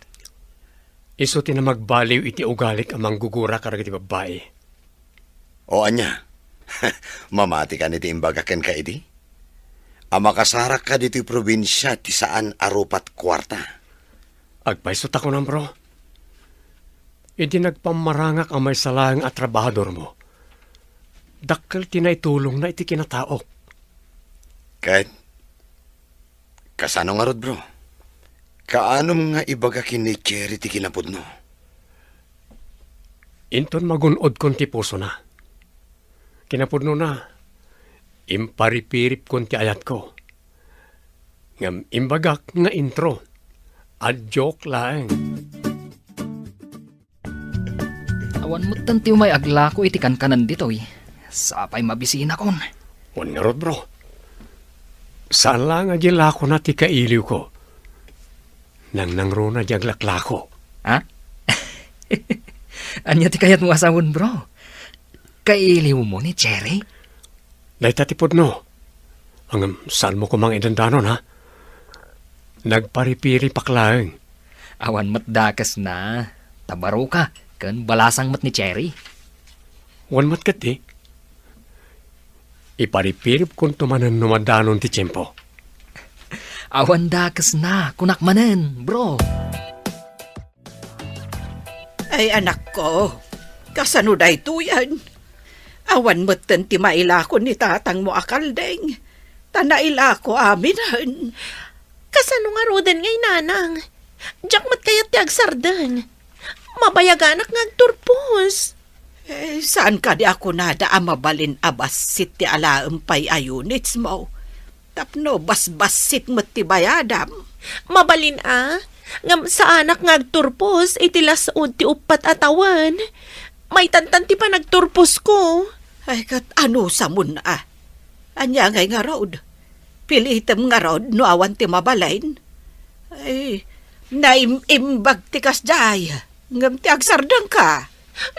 Isu ti namagbaliw iti ugalik a manggugura kadagiti babbai. O ania? Mamati kadi ti imbagak kenka idi? A makasarakka ditoy probinsia ti saan a rupat kuarta. Agpayso ta kunam, bro. Idi nagpammarangak a maysa laeng a trabahadormo, dakkel ti naitulongna iti kinataok. Ket kasano ngarud, bro? Kaanom nga ibaga ken ni Cherry ti kinapudno? Inton magun-odkon ti pusona. Kinapudnona, imparipiripkon ti ayatko. Ngem imbagak nga intro. A joke laeng. Awan metten ti umay aglako iti kankanan ditoy. Sapay mabisinakon. Wen ngarud, bro. Saan laeng a di lakona ti kailiwko. Nangnangruna di aglaklako. Ha? Ania ti kayatmo a sawen, bro? Kailiwmo ni Cherry? Dayta ti pudno. Ngem saanmo koma nga idandanon, ha? Nagparipiripak laeng. Awan met dakesna. Ta baroka ken balasang met ni Cherry. Wen met ketdi. Iparipiripkonto manen no madanon ti tiempo. Awan dakesna, kunak manen, bro. Ay, anakko, kasano daytoyen? Awan metten ti mailakon ni tatangmo a kaldeng, ta nailako aminen. Kasano ngaruden ngay, nanang? Diak met kayat ti agsardeng. Mabayaganak nga agturpos. Eh, saan kadi a kunada a mabalin a bassit ti alaem pay a unitsmo? Tapno basbassit met ti bayadam. Mabalin a, ngem saanak nga agturpos iti las-ud ti uppat a tawen. Maitantan ti panagturposko. Ay, ket anusamon a? Ania ngay ngarud? Pilitem ngarud no awan ti mabalin? Ay, naim-imbag ti kasdiay, ngem ti agsardengka.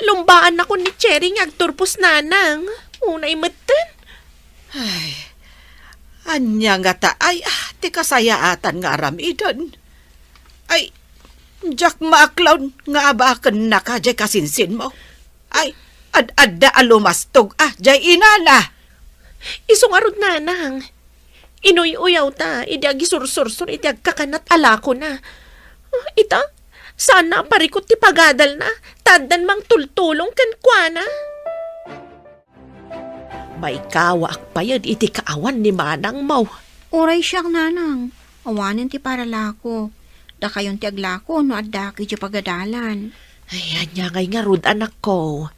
Lumbaannakon ni Cherry nga agturpos, nanang. Unay metten. Ay, ania ngata? Ay, ah, ti kasayaatan nga aramiden. Ay, diak maaklon nga abakennaka diay kasinsinmo. Ay, ad-adda a lumastog a diay inana. Isu ngarud, nanang. Inuy-uyawta idi agisursursor iti agkakanat a lakona. Ah, ita, saanna a parikut ti pagadalna, ta addan mangtultulong kenkuana. Maikawaak payen iti kaawan ni manangmo. Uray siak, nanang. Awanen ti paralako. Dakayon ti aglako no addak idiay pagadalan. Ay, ania ngay ngarud, anakko?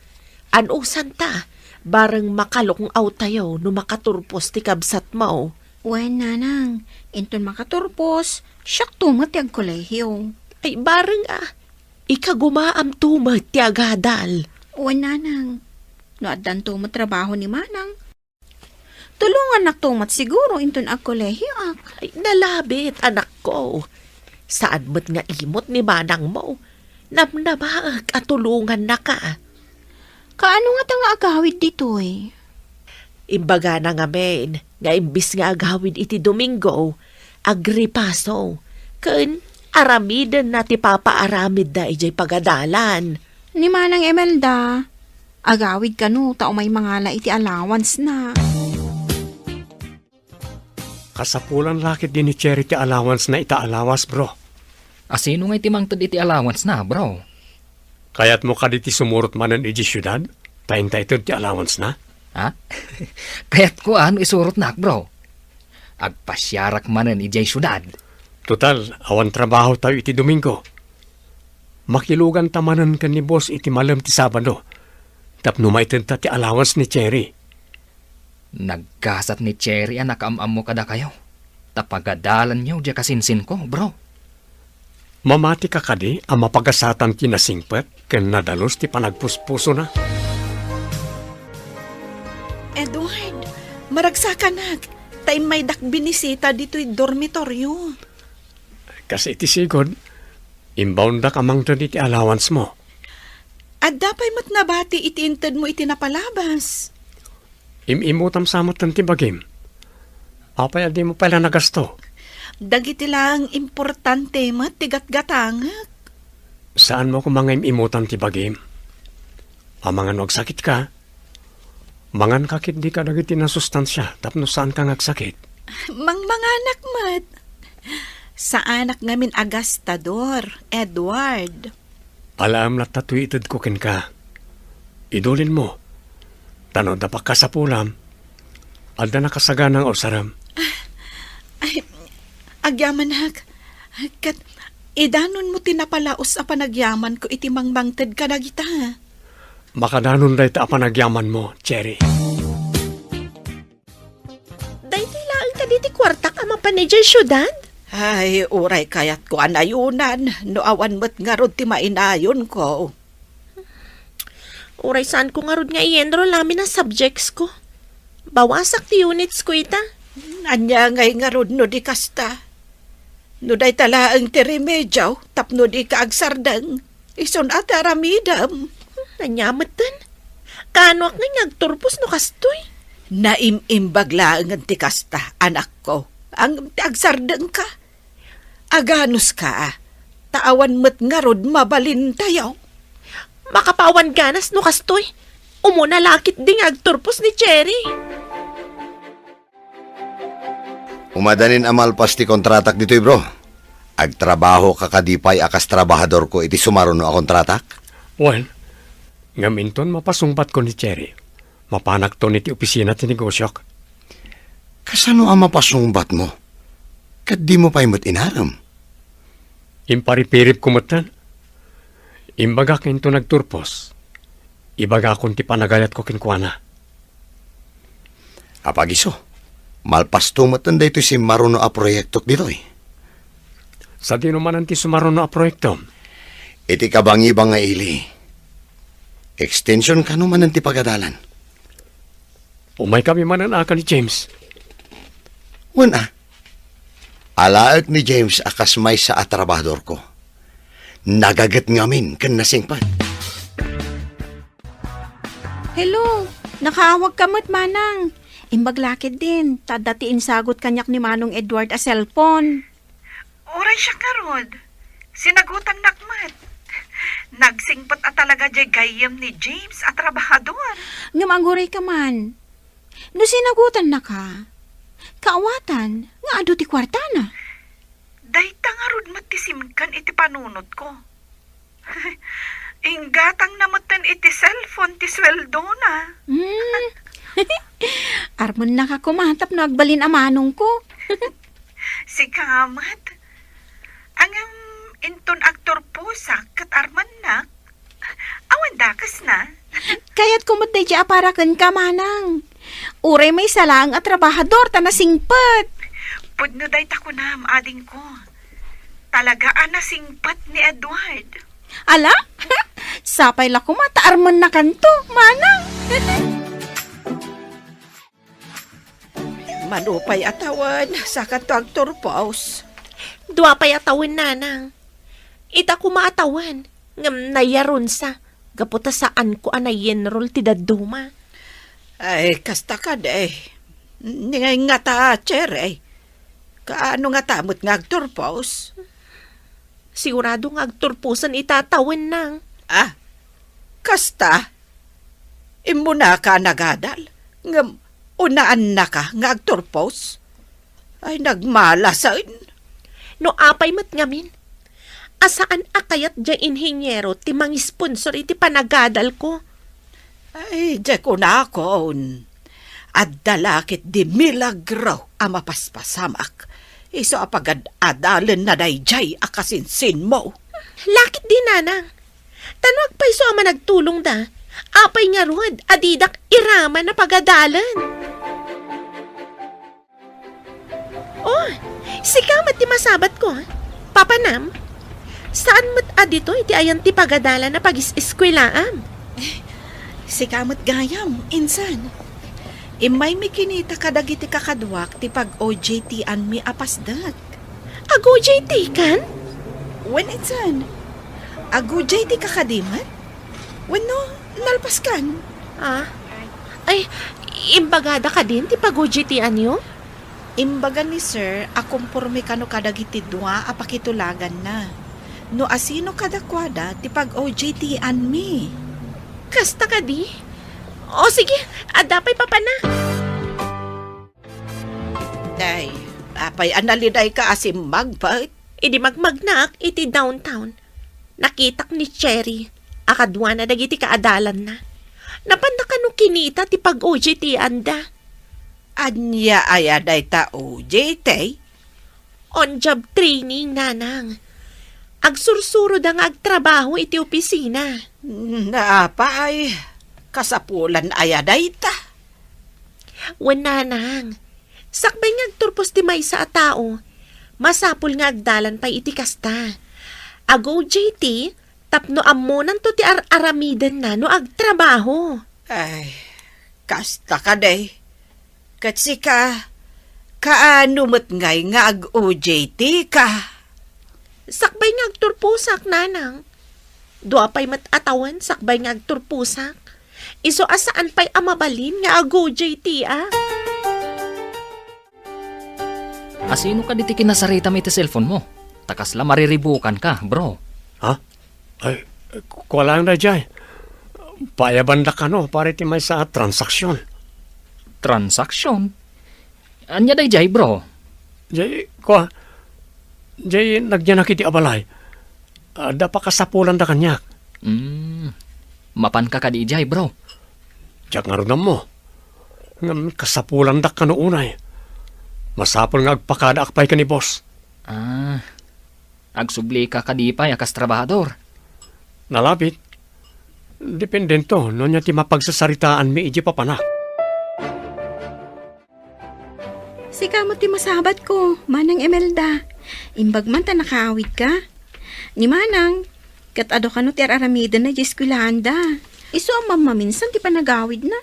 Anusanta, bareng makalukngawtayo no makaturpos ti kabsatmo. Wen, nanang, inton makaturpos, siakto met ti agkolehio. Ay, bareng a, ikagumaamto met ti agadal. Wen, nanang, no addanto met trabaho ni manang, tulongannakto met siguro inton agkolehioak. Ay, nalabit, anakko. Saan met nga imot ni manangmo. Namnamaek a tulongannaka. Kaano ngata nga agawid ditoy? Imbagana ngamin nga imbis nga agawid iti Domingo, agripaso, ken aramidenna ti papaaramidda idiay pagadalan. Ni Manang Imelda, agawid kano ta umay mangala iti allowance na. Kasapulan la ketdi ni Cherry ti allowance na ita a lawas, bro. A sino ngay ti mangted iti allowance na, bro? Kayatmo kadi ti sumurot manen idiay siudad, ta inta ited ti allowance na? Ha? Kayatko a no isurotnak, bro. Agpasiarak manen idiay siudad. Total, awan trabaho tayo iti Domingo. Makilugan ta manen ken ni boss iti malem ti Sabado. Tapno maitedta ti allowance ni Cherry. Naggasat ni Cherry a nakaam-ammo kadakayo, ta pagadalanyo diay kasinsinko, bro. Mamati ka kadi a mapagasatan ti nasingpet ken nadalus ti panagpuspusona? Edward, maragsakanak, ta immaydak binisita ditoy dormitoryo. Kas iti sigud, imbaondak a mangted iti allowance mo. Adda pay met nabati iti intedmo iti napalabas. Im-imutam sa metten ti bagim. Apay a dimo pay la nagasto? Dagiti laeng importante met ti gatgatangek. Saanmo koma nga im-imutan ti bagim? Amangan no agsakitka, manganka ketdi kadagiti nasustansia tapno saanka nga agsakit. Mangmanganak met. Saanak ngamin a gastador, Edward. Alaem latta toy itedko kenka. Idulinmo. Ta no adda pakasapulam, adda nakasagana nga usarem. Ay, agyamanak. Ket idanonmo ti napalaus a panagyamanko iti mangmangted kadagita. Makadanon dayta a panagyamanmo, Cherry. Daytoy laeng kadi ti kuartak a mapan idiay siudad? Ay, uray kayatko a nayonan no awan met ngarud ti mainayonko. Uray saanko ngarud nga i-enroll amin a subjectsko. Bawasak ti unitsko ita. Ania ngay ngarud no di kasta? No dayta laeng ti remedio tapno dika agsardeng, isun a ti aramidem. Ania metten? Kaanoak ngay nga agturpos no kastoy? Naim-imbag laengen ti kasta, anakko. Ngem ti agsardengka. Aganuska, ta awan met ngarud mabalintayo. Makapawan ganas no kastoy. Umuna la ketdi nga agturpos ni Cherry. Umadanin a malpas ti kontratak ditoy, bro. Agtrabahoka kadi pay a kas trabahadorko iti sumaruno a kontratak? Wen, ngem inton mapasungbatko ni Cherry, mapanakton iti opisina ti negosiok. Kasano a mapasungbatmo? Ket dimo pay met inarem? Imparipiripko metten. Imbagak inton agturpos, ibagakon ti panagayatko kenkuana. Apagiso, malpasto metten daytoy simmaruno a proyektok ditoy. Sadino manen ti sumaruno a proyektom? Iti kabangibang nga ili. Extension kano manen ti pagadalan? Umaykami manen a ken ni James. Wen a. Alaek ni James a kas maysa a trabahadorko. Nagaget ngamin ken nasingpet. Hello, nakaawagka met, manang. Imbag la ketdin, ta adda ti insagut kaniak ni Manong Edward a cellphone. Uray siak ngarud, sinagutannak met. Nagsingpet a talaga diay gayyem ni James a trabahador. Ngem aguray ka man. No sinagutannaka, kaawatan nga adu ti kuartana. Dayta ngarud met ti simken iti panunotko. Inggatangna metten iti cellphone ti sueldona. Hmm. Armennaka koma tapno agbalin a manongko. Sika met. Ngem inton agturposak ket armennak, awan dakesna. Kayatko met daydiay a para kenka, manang. Uray maysa laeng a trabahador ta nasingpet. Pudno dayta kunam, adingko. Talaga a nasingpet ni Edward. Ala? Sapay la koma ta armennakanto, manang. Mano pay a tawen, sakanto agturpos? Dua pay a tawen, nanang. Ita koma a tawen, ngem nayarunsa, gapu ta saanko a nayenrol ti dadduma. Ay, kasta kadi. Ni ngay ngata, Cherry? Kaano ngata met nga agturpos? Sigurado nga agturposen ita a tawen, nang. Ah, kasta? Immunaka a nagadal, ngem unaannaka nga agturpos? Ay, nagmalasen. No apay met ngamin, a saan a kayat diay inhiniero ti mangisponsor iti panagadalko? Ay, diay kunakon, adda la ketdi milagro a mapaspasamak, isu a pagad-adalenna daydiay a kasinsinmo. La ketdi, nanang. Ta no agpayso a managtulongda, apay ngarud a didak iraman a pagadalan? Oh, sika met ti masabatko, ah. Papanam, saan met a ditoy ti ayan ti pagadalan a pagis-eskuelaam? Sika met gayam, insan. Immaymi kinita kadagiti kakaduak ti pag-O J T-anmi a pasdek. Ag-O J T kan? Wen, insan. Ag-O J T ka kadi met? Wenno, nalpaskan? Ah? Ay, imbagada kadin ti pag-O J T-anyo? Imbaga ni Sir a komporme kano kadagiti dua a pakitulaganna. No asino kadakuada ti pag-O J T-anmi. Kasta kadi? O sige, adda pay papana. Day, apay a nalidayka a simmagpet? Idi magmagnaak iti downtown, nakitak ni Cherry a kaduana dagiti kaadalanna. Napanda kano kinita ti pag-O J T-anda. Ania aya dayta O J T? On-job training, nanang. Agsursuroda nga agtrabaho iti opisina. Naapay, kasapulan aya dayta? Wen, nanang. Sakbay nga agturpos ti maysa a tao, masapul nga agdalan pay iti kasta. Ag-O J T tapno ammonanto ti ar-aramidenna no agtrabaho. Ay, kasta kadi. Ket sika, kaano met ngay nga ag-O J T ka? Sakbay nga agturposak, nanang. Dua pay met a tawen sakbay nga agturposak. Isu a saan pay a mabalin nga ag-O J T-ak. Asino kadi ti kinasaritam iti cellphone mo? Ta kasla mariribukanka, bro. Ha? Ay, ku-, kua laeng daydiay. Paayabanda kano para iti maysa a transaksion. Transaksion? Ania daydiay, bro? Jay, kua, jay nagyanak iti abalay. Adda pakasapulanda kaniak. Hmm. Mapanka kadi idiay, bro? Diak ngarud ammo. Ngem kasapulandak kano unay. Masapul nga agpakadaak pay ken ni boss. Ah, agsublika kadi pay a kas trabahador? Nalabit. Dependento no ania ti mapagsasaritaanmi idiay papanak. Sika met ti masabatko, Manang Imelda. Imbag man ta nakaawidka. Ni Manang, ket adu kano ti ar-aramidenna idiay eskuelaanda. Isu a mammaminsan ti panagawidna.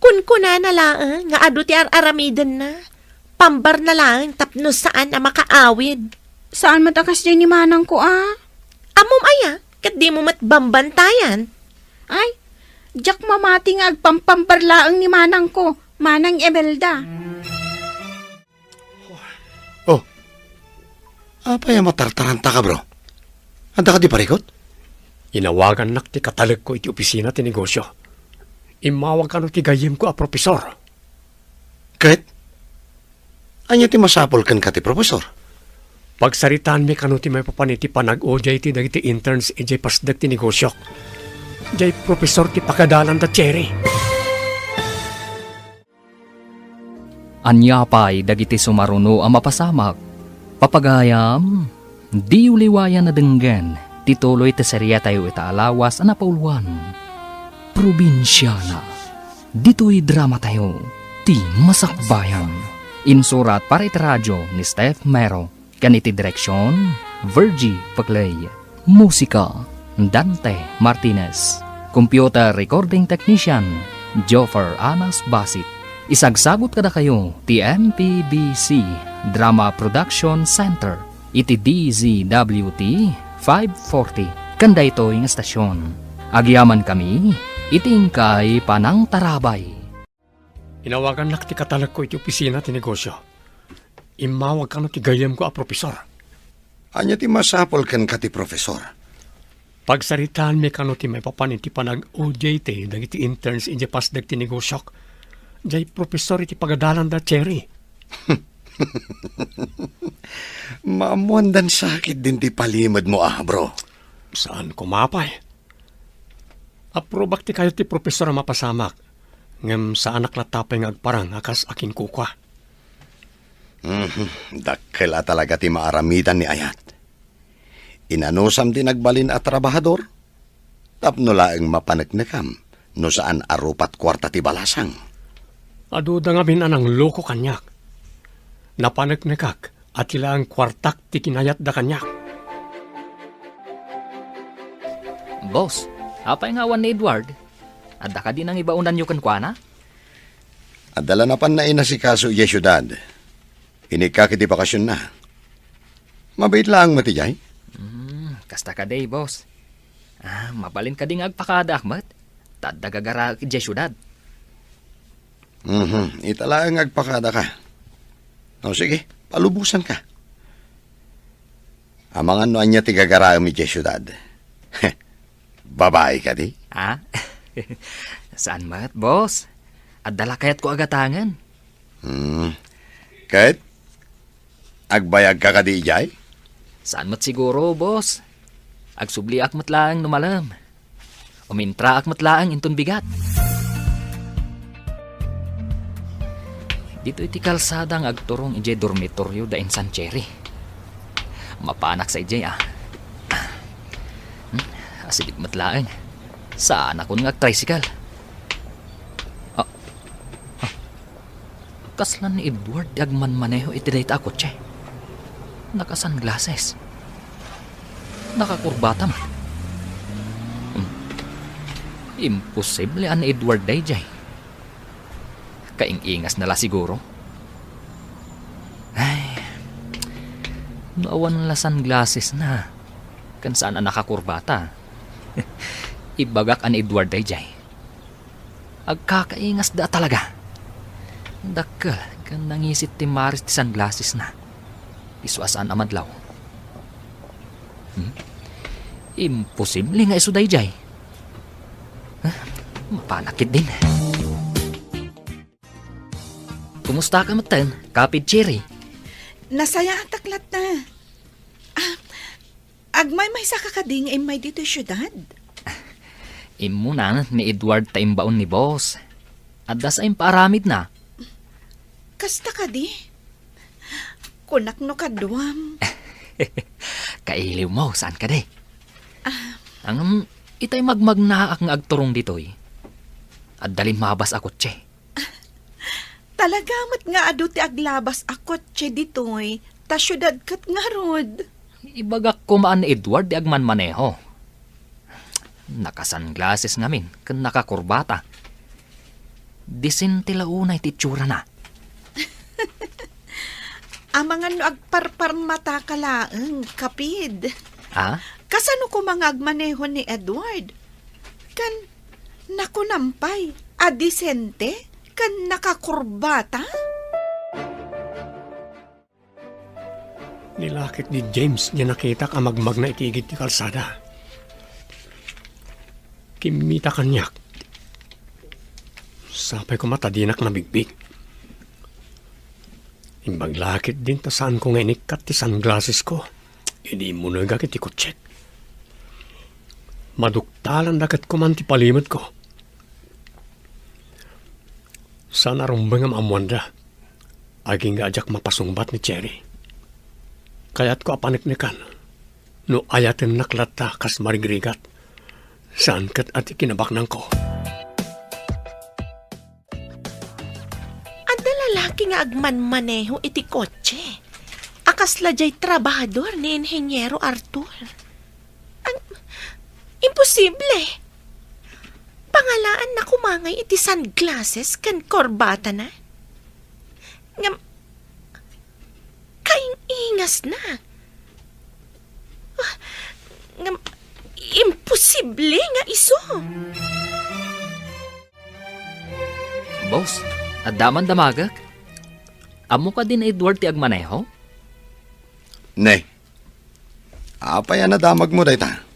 Kunkunana laeng nga adu ti ar-aramidenna. Pambarna laeng tapno saan a makaawid. Saan met a kasdiay ni manangko a? Ammom aya, ket dimo met bambantayan. Ay, diak mamati nga agpampambar laeng ni manangko. Manang Imelda. Oh, apay a matartaranta ka, bro? Adda ka di parikut? Inawagannak ti katalekko iti opisina ti negosio. Immawag kano ti gayyemko a profesor. Ket? Ania ti masapul kenka ti profesor? Pagsaritaanmi kano ti maipapan iti panag-udiay ti dagiti interns idiay pasdek ti negosiok. Diay profesor ti pagadalanda, Cherry. Ania pay dagiti sumaruno a mapasamak? Papagayam, diyo liwayan a denggen ti tuloy ti seriatayo ita a lawas a napauluan, Probinsiana. Ditoy dramatayo, Ti Masakbayan. Insurat para iti radio ni Steph Mero. Ken iti direksion, Virgie Paclay. Musika, Dante Martinez. Computer recording technician, Joffer Anas Basit. Isagsagut kadakayo ti M P B C Drama Production Center iti D Z W T five forty ken daytoy nga estasion. Agyamankami iti inkay panangtarabay. Inawagannak ti katalekko iti opisina ti negosio. Immawag kano ti gayyemko a profesor. Ania ti masapul kenka ti profesor? Pagsaritaanmi kano ti maipapan iti panag-udiay ti dagiti interns idiay pasdek ti negosiok. Diay profesor iti pagadalanda, Cherry. Maammoandan sakit din ti palimedmo, ah, bro. Saan koma pay. Aprobak ti kayat ti profesor a mapasamak, ngem saanak latta pay nga agparang a kas a kinkukua. Mhm, dakkel a talaga ti maaramidan ni ayat. Inanusam ti nagbalin a trabahador tapno laeng mapaneknekam no saan a rupat kuarta ti balasang. Aduda ngamin a nangloko kaniak. Napaneknekak a ti laeng kuartak ti kinayatda kaniak. Boss, apay nga awan ni Edward? Adda kadi nangibaonanyo kenkuana? Adda la napanna inasikaso idiay siudad. Inikka iti bakasionna. Mabait laeng met idiay. Hmm, kasta kadi, boss. Ah, mabalin kadi nga agpakadaak met? Ta adda gagaraek idiay siudad. Mhm, ita laeng agpakadaka. O, sige, palubosanka. Amangan no ania ti gagaraem idiay siudad. Babai kadi? Ah? Saan met, boss? Adda la kayatko a gatangen. Hmm. Ket, agbayagka kadi idiay? Saan met siguro, boss. Agsubliak met laeng no malem. Umintraak met laeng inton bigat. Ditoy ti kalsada nga agturong idiay dormitoryo da insan Cherry. Mapanak sa idiay, ah. Hmm, asideg met laeng. Saanakon nga agtricycle. Ah, ah. Kasla ni Edward ti agmanmaneho iti dayta a kotse. Naka-sunglasses. Nakakurbata man. Hmm. Imposible a ni Edward daydiay. Kaing-ingasna la siguro. Ay, no awan la sunglassesna, ken saan a nakakurbata, ibagak a ni Edward daydiay. Agkakaingasda talaga. Dakkel ken nangisit ti maris ti sunglassesna. Isu a saan a madlaw. Hmm? Imposible nga isu daydiay. Ah, mapanak ketdin. Kumustaka metten, Kapid Cherry? Nasayaatak latta. Ah, agmaymaysaka kadi nga immay ditoy siudad? Immunan ni Edward ta imbaon ni boss. Adda sa impaaramidna. Kasta kadi? Kunak no kaduam. Kailiwmo, saan kadi? Ah. Ngem, itay magmagnaak nga agturong ditoy, adda limmabas a kotse. Talaga met nga adu ti aglabas a kotse ditoy, ta siudad ket ngarud. Ibagak koma a ni Edward ti agmanmaneho. Naka-sunglasses ngamin ken nakakurbata. Disente la unay ti itsurana. Amangan no agparparmataka laeng, Kapid. Ah? Kasano koma nga agmaneho ni Edward? Ken nakunam pay a disente? Ken nakakurbata? Ni lakek di James diay nakitak a magmagna iti igid ti kalsada. Kimmita kaniak. Sapay koma ta dinak nabigbig. Imbag lakek din ta saanko nga inikkat ti sunglassesko idi immunegak iti kotsek. Maduktalanda ket kuman ti palimetko. Saan a rumbeng a maammoanda. Agingga a diak mapasungbat ni Cherry. Kayatko a paneknekan no ayatennak latta kas marigrigat. Saan ket a ti kinabaknangko. Adda lalaki nga agmanmaneho iti kotse a kasla diay trabahador ni Inheniero Arthur. Ang, imposible! Pangalaanna koma ngay iti sunglasses ken korbatana. Ngem, kaing-ingasna. Ah, ngem, imposible nga isu. Boss, adda man damagek? Ammo kadi ni Edward ti agmaneho? Ne. Apay a nadamagmo dayta?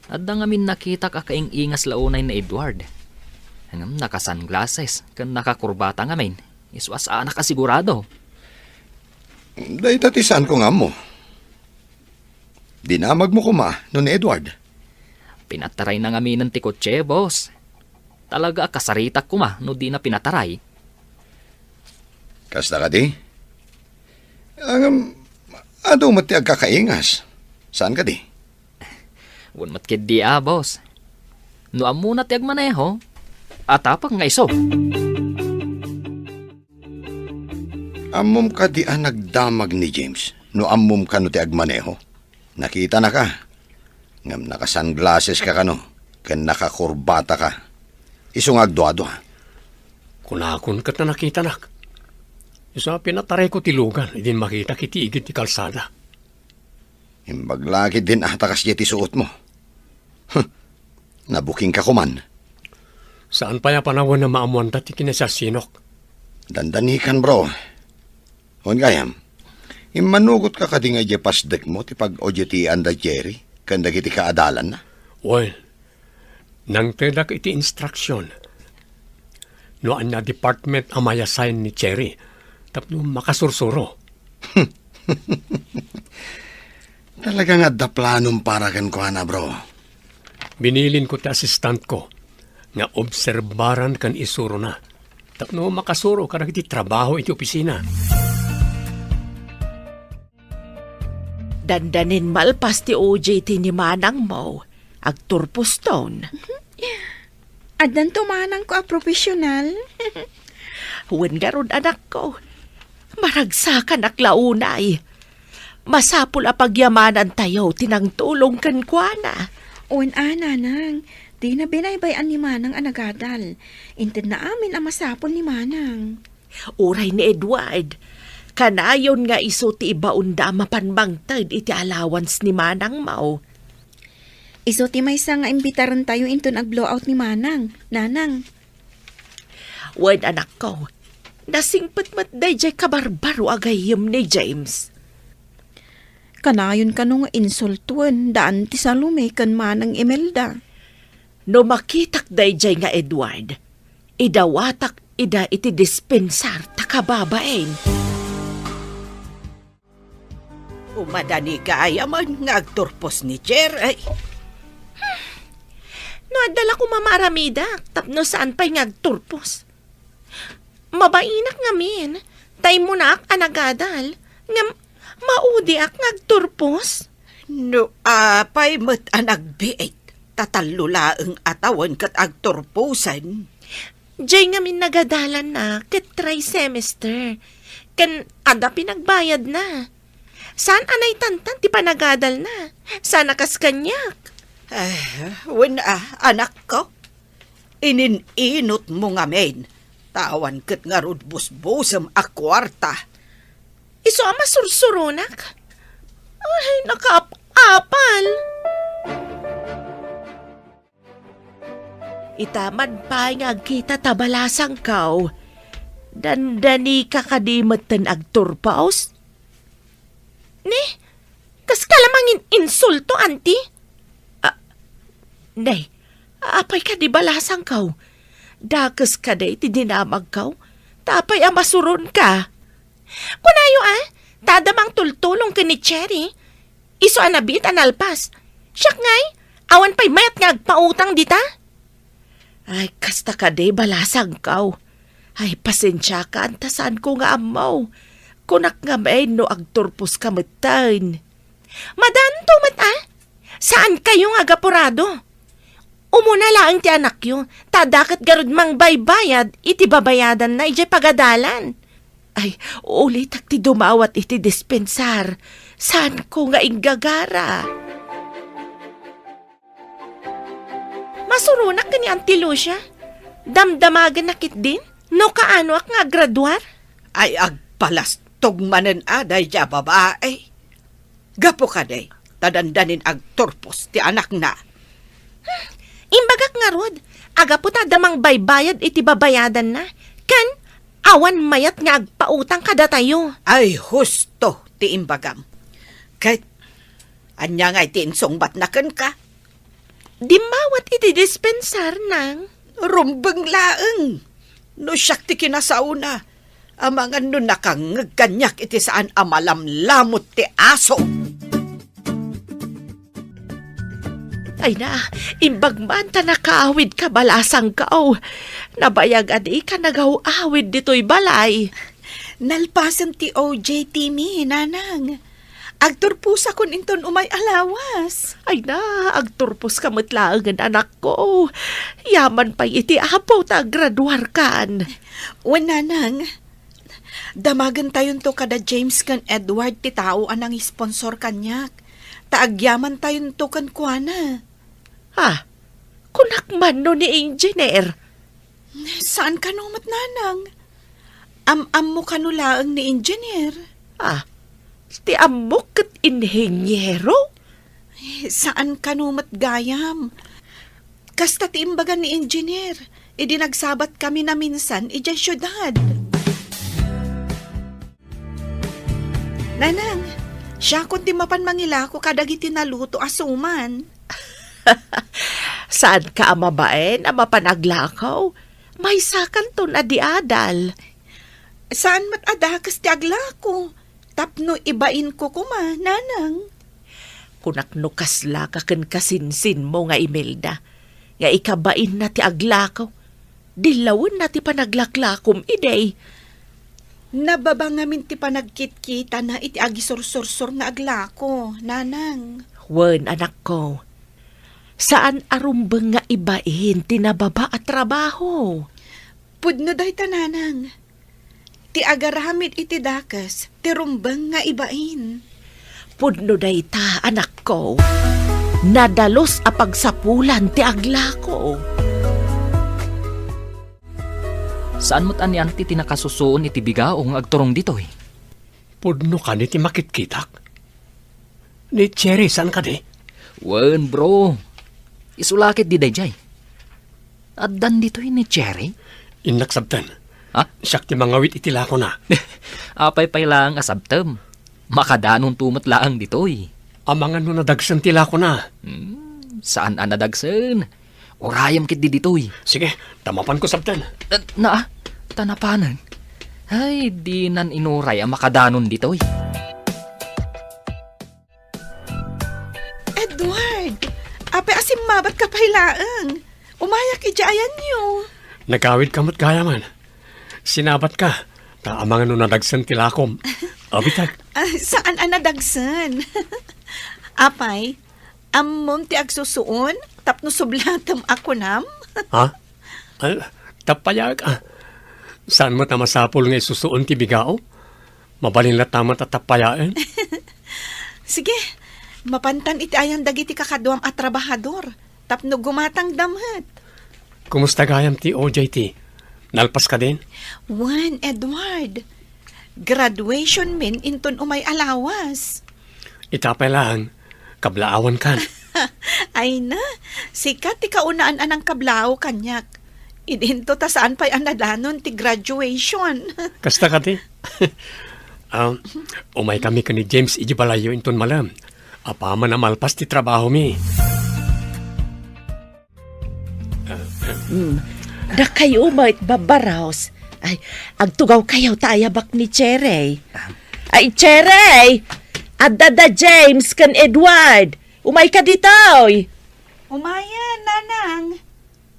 Adda ngamin nakitak a kaing-ingas la unay ni Edward. Ngem naka-sunglasses ken nakakurbata ngamin. Isu a saanak a sigurado. Dayta ti saanko nga ammo. Dinamagmo koma no ni Edward? Pinatarayna ngaminen ti kotse, boss. Talaga a kasaritak koma no dina pinataray. Kasta kadi? Ngem, adu met ti agkakaingas. Saan kadi? Wen met ketdi a, boss. No ammona ti agmaneho, atapak nga isu. Ammom kadi a nagdamag ni James no ammom kano ti agmaneho? Nakitanaka. Ngem naka-sunglasses ka kano, ken nakakurbataka. Isu nga agduadua. Kunakon ket nakitanak. Isu a pinatarayko ti lugan idi makitak iti igid ti kalsada. Imbag la ketdin a ta kasdiay ti suotmo. Huh, nabukingka koman. Saan pay a panawen a maammoanda ti kinasiasinok. Dandanikan, bro. Wen gayam, immanugotka kadi nga idiay pasdekmo ti pag-auditian da Jerry ken dagiti kaadalanna? Wen, nangtedak iti instruksion no ania department a mai-assign ni Jerry tapno makasursuro. Talaga nga adda planom para kenkuana, bro. Binilinko ti assistantko nga obserbaran ken isurona tapno makasuro kadagiti trabaho iti opisina. Dandanin malpas ti O J T ni manangmo, agturposton. Addanto manangko a profesional. Wen ngarud, anakko, maragsakanak la unay. Masapul a pagyamanantayo ti nangtulong kenkuana. Wen a, nanang, dina binaybay-an ni manang a nagadal. Intedna amin a masapul ni manang. Uray ni Edward, kanayon nga isu ti ibaonda a mapan mangted iti allowance ni manangmo. Isu ti maysa nga imbitarentayo inton ag-blowout ni manang, nanang. Wen, anakko, nasingpet met daydiay kabarbaro a gayyem ni James. Kanayon kano nga insultoen da Auntie Salome ken Manang Imelda? No makitak daydiay nga Edward, idawatak ida iti dispensar ta kababain. Umadani gayamen nga agturpos ni Jerry. No adda la koma maaramidak tapno saan pay nga agturpos. Mabainak ngamin, ta immunaak a nagadal, ngem maudiak nga agturpos. No apay met a nagbiit, ta tallo laeng a tawen ket agturposen. Jay ngamin nagadalanna ket try semester, ken adda pinagbayadna. Saan a naitantan ti panagadalna. Saan a kas kaniak. Eh, wen a, anakko. Inin-inotmo ngamin, ta awan ket ngarud busbusem a kuarta. Isu a masursuronak? Ay, nakaap-apal. Ita man pay nga agkita ta balasangkaw. Dandanika kadi metten agturpos? Ni, kaska la mangin-insulto, anti? Ah, nay, apay kadi balasangkaw? Dakes kadi ti dinamagkaw? Ta apay a masuronka? Kunayo, a, ta adda mangtultulong ken ni Cherry. Isu a nabiit a nalpas. Siak ngay, awan pay mayat nga agpautang dita. Ay, kasta kadi balasangkaw. Ay, pasensiakan ta saanko nga ammo. Kunak ngamin no agturposka metten. Madanto met, a? Saankayo nga agapurado? Umuna laeng ti anakyo, ta adda ket garud mangbaybayad iti babayadanna idiay pagadalan. Ay, ulitek ti dumawat iti dispensar. Saanko nga inggagara. Masuronak ken ni Auntie Lucia? Damdamagenna ketdin no kaanoak nga aggraduar? Ay, agpalastog manen a daydiay a babai. Gapu kadi, ta dandanin agturpos ti anakna. Hmm, imbagak ngarud, agapu ta adda mangbaybayad iti babayadanna, ken awan mayat nga agpautang kadatayo. Ay, husto ti imbagam. Ket ania ngay ti insungbatna kenka? Dimmawat iti dispensar, nang. Rumbeng laeng. No siak ti kinasaona, amangan no nakangngeg kaniak iti saan a malamlamot ti aso. Ay na, imbag man ta nakaawidka balasangkaw. Nabayag a dika nagaw-awid ditoy balay. Nalpasen ti O J T mi, nanang. Agturposakon inton umay a lawas. Ay na, agturposka met laengen, anakko. Yaman pay iti Apo ta aggraduarkan. Wen, nanang, damagentayonto kada James ken Edward ti tao a nangisponsor kaniak, ta agyamantayonto kenkuana. Ah, kunak man no ni Engineer. Saan kano met, nanang? Am-ammo kano laeng ni Engineer? Ah, ti ammok ket inhinyero? Eh, saan kano met gayam? Kasta ti imbaga ni Engineer, idi nagsabat kami naminsan idiay siudad. Nanang, siakon ti mapan mangilako kadagiti naluto a suman. Saanka a mabain a mapan aglako? Maysakanton a di adal. Saan met a dakes ti aglako, tapno ibainko koma, nanang. Kunak no kaslaka ken kasinsinmo nga Imelda, nga ikabainna ti aglako. Dillawenna ti panaglaklakom idi. Nababa ngamin ti panagkitkitana iti agisursursor nga aglako, nanang. Wen, anakko. Saan a rumbeng nga ibain ti nababa a trabaho. Pudno dayta, nanang. Ti agaramid iti dakes ti rumbeng nga ibain. Pudno dayta, anakko. Nadalus a pagsapulan ti aglako. Saan met a ni Auntie ti nakasusuon iti bigao nga agturong ditoy? Pudno kani ti makitkitak? Ni Cherry, saan kadi? Wen, bro. Isu la ketdi daydiay. Addan ditoy ni Cherry? Innak sabten. Ha? Siak ti mangawit iti lakona. Apay pay laeng a sabtem? Makadanonto met laeng ditoy. Amangan no nadagsen ti lakona. Hmm, saan a nadagsen. Urayem ketdi ditoy. Sige, ta mapanko sabten. Eh, naa, ta napanen. Ay, dinan inuray a makadanon ditoy. Edward, apay a simmabatka pay laeng? Umayak idiay ayanyo. Nagawidka met gayamen. Sinabatka, ta amangan no nadagsen ti lakom. Abitek. Ah, saan a nadagsen? Apay, ammom ti agsusuon tapno sublatem a kunam? Ha? Ay, tappayak, ah. Saan met a masapul nga isusuon ti bigao? Mabalin latta met a tappayaen. Sige, mapantan iti ayan dagiti kakaduam a trabahador tapno gumatangda met. Kumusta gayam ti O J T? Nalpas kadin? Wen, Edward. Graduation min inton umay a lawas. Ita pay laeng, kablaawankan. Ay na, sika ti kaunaan a nangkablaaw kaniak. Idinto ta saan pay a nadanon ti graduation. Kasta kadi? Ah, umay kami ken ni James iti balayyo inton malem. Apaman a malpas ti trabahomi. Hmm. Dakayo met, Babba Rose. Ay, agtugawkayo ta ayabak ni Cherry. Ay, Cherry! Adda da James ken Edward. Umayka ditoy. Umayen, Nanang.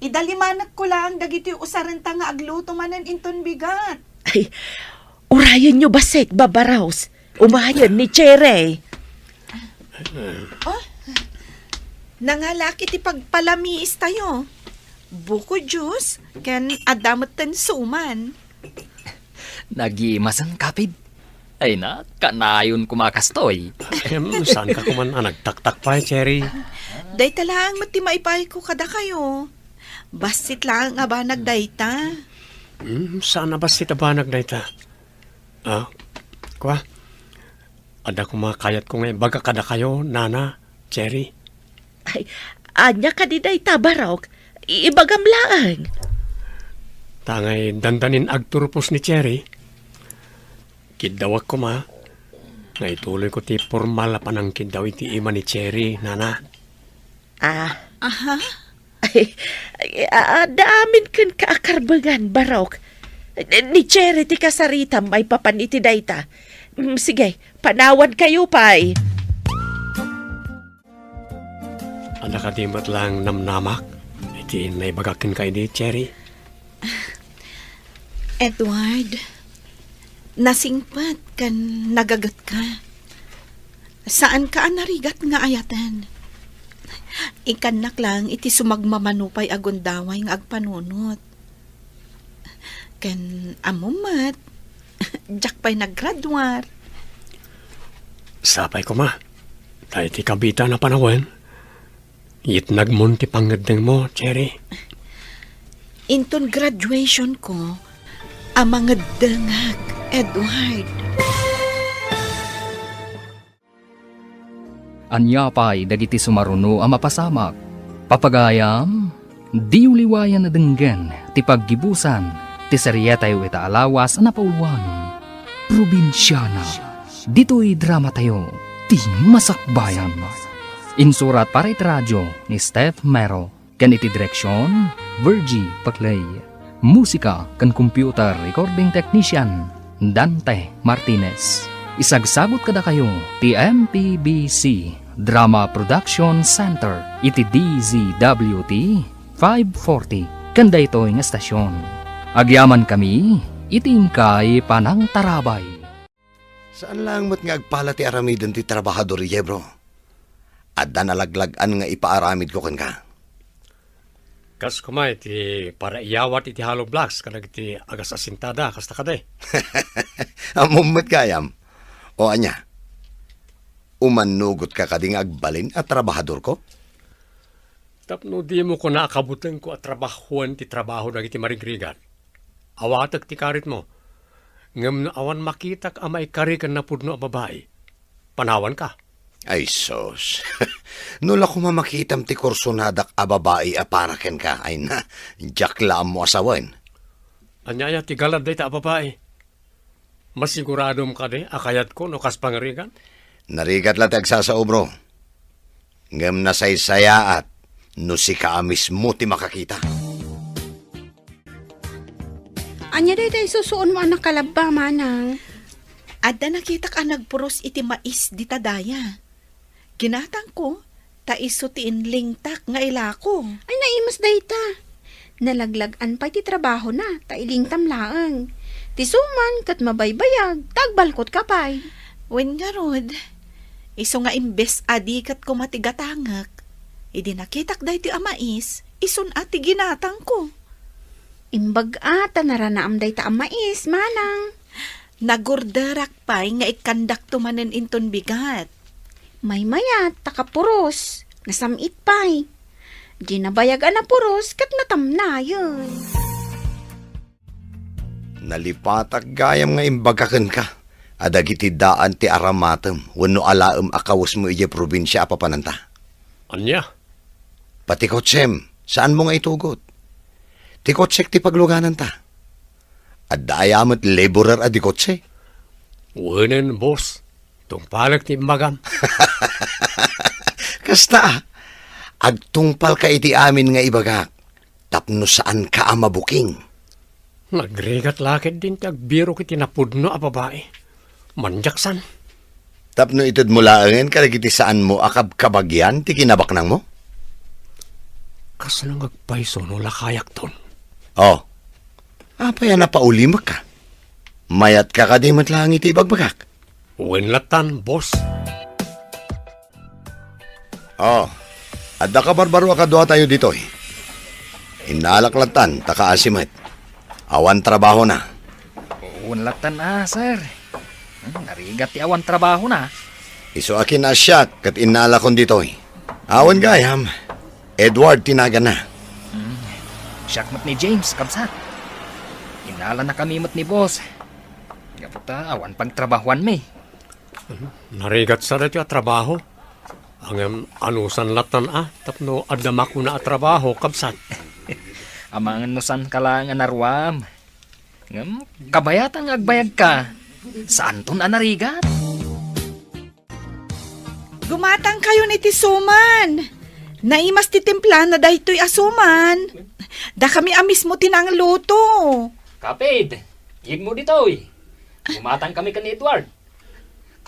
Idalimanekko laeng dagiti usarenta nga agluto manen inton bigat. Ay, urayenyo bassit, Babba Rose. Umayen ni Cherry. Oh, nangalaak iti pagpalamiis tayo. Buko juice, ken adda metten suman. Nagimasen, kapid. Ay na, kanayon koma kastoy. Em, saan ka kuman a nagtaktak pay, Cherry? Dayta laeng met ti maipay ko kadakayo. Bassit laeng a banag dayta. Hmm, saan a bassit a banag dayta? Ah, kua, adda koma kayatko nga ibaga kadakayo, Nana, Cherry. Ay, ania kadi dayta, Barok? I-, ibagam laeng. Ta ngay dandanin agturpos ni Cherry, kiddawak koma nga ituloyko ti pormal a panangkiddaw iti ima ni Cherry, Nana. Ah. Aha? Ay, ay, a-, adda amin kenka a karbengan, Barok. Ni Cherry ti kasaritam maipapan iti dayta. Mm, sige, panawankayo pay. Adda kadi met laeng namnamak iti naibagak kenka idi, Cherry? Edward, nasingpet ken nagagetka. Saanka a narigat nga ayaten. Ikkannak laeng iti sumagmamano pay a gundaway nga agpanunot. Ken ammom met, diak pay naggraduar. Sapay koma, ta iti kabiitan a panawen, yitnagmon ti pangngeddengmo, Cherry. Inton graduation ko, a mangeddengak, Edward. Ania pay dagiti sumaruno a mapasamak? Papagayam, diyo liwayan a denggen ti paggibusan ti serietayo ita a lawas a napauluan. Probinsiana, ditoy dramatayo, ti Masakbayan. Insurat para iti radio ni Steph Mero. Ken iti direksion, Virgie Paclay. Musika ken computer recording technician, Dante Martinez. Isagsagut kadakayo ti M P B C Drama Production Center iti D Z W T five forty ken daytoy nga estasion. Agyamankami iti inkay panangtarabay. Saan laeng met nga agpala ti aramiden ti trabahador idiay, bro. Adda nalaglag-an nga ipaaramidko kenka. Kas koma iti paraiyawat iti hollow blocks kadagiti agasasintada, kasta kadi? Ammom met gayam. O ania? Umannugotka kadi nga agbalin a trabahadorko? Tapno dimo kuna a kabutengko a trabahoen ti trabaho dagiti marigrigat. Awatek ti karitmo. Ngem no awan makitak a maikari ken napudno a babai, panawanka. Ay sus. No la koma makitam ti kursonadak a babai a para kenka, ay na, diak la ammo a sawen. Ania aya ti galad dayta a babai? Masiguradom kadi a kayatko no kas pangarigan? Narigat la ti agsasao, bro. Ngem nasaysayaat no sika a mismo ti makakita. Ania dayta isusuonmo a nakalabba, manang? Adda nakitak a nagpuros iti mais dita daya. Ginatangko, ta isu ti inlingtak nga ilako. Ay, naimas dayta. Nalaglag-an pay ti trabahona, ta ilingtam laeng. Ti suman ket mabaybayag, ta agbalkotka pay. Wen ngarud, isu nga imbes a di ket koma ti gatangek, idi nakitak daytoy a mais, isun a ti ginatangko. Imbag a ta naranaam dayta a mais, manang. Nagurderak pay nga ikkandakto manen inton bigat. Maymayat, ta kapuros, nasam-it pay. Di nabayag a napuros ket natamnayen. Nalipatak gayam nga imbagak kenka a dagiti daan ti aramatem wenno alaem a kawesmo idiay probinsia a papananta. Ania? Pati kotsem, saanmo nga itugot. Ti kotsek ti paglugananta. Adda aya met laborer a di kotse? Wenen, boss. Tungpalek ti imbagam. Kasta, agtungpalka iti amin nga ibagak, tapno saanka a mabuking. Nagrigat la ketdin ti agbirok iti napudno a babai. Manjaksan. Tapno itedmo laengen kadagiti saanmo a kabkabagian ti kinabaknangmo? Kasla nga agpayso no lakayakton. Oh, apay a napaulimekka? Mayatka kadi met laeng iti ibagbagak? Wen lattan, boss. Oh, adda kabarbaro a kaduatayo ditoy. Innalak lattan, ta kaasi met. Awan trabahona. Wen lattan a, sir. Hmm, narigat ti awan trabahona. Isu a kinaasiak ket innalakon ditoy. Awan gayam, Edward ti naganna. Hmm, siak met ni James, kabsat. Innalanakami met ni boss. Gapu ta awan pagtrabahuanmi. Narigat sa daytoy a trabaho. Ngem anusan lattan a, tapno adda makuna a trabaho, kabsat. Amangan no saanka laeng a naruam. Ngem kabayatan nga agbayagka. Saanton a narigat? Gumatangkayon iti suman. Naimas ti timplana daytoy a suman. Dakami a mismo ti nangluto. Kapid, yegmo ditoy. Gumatangkami ken ni Edward.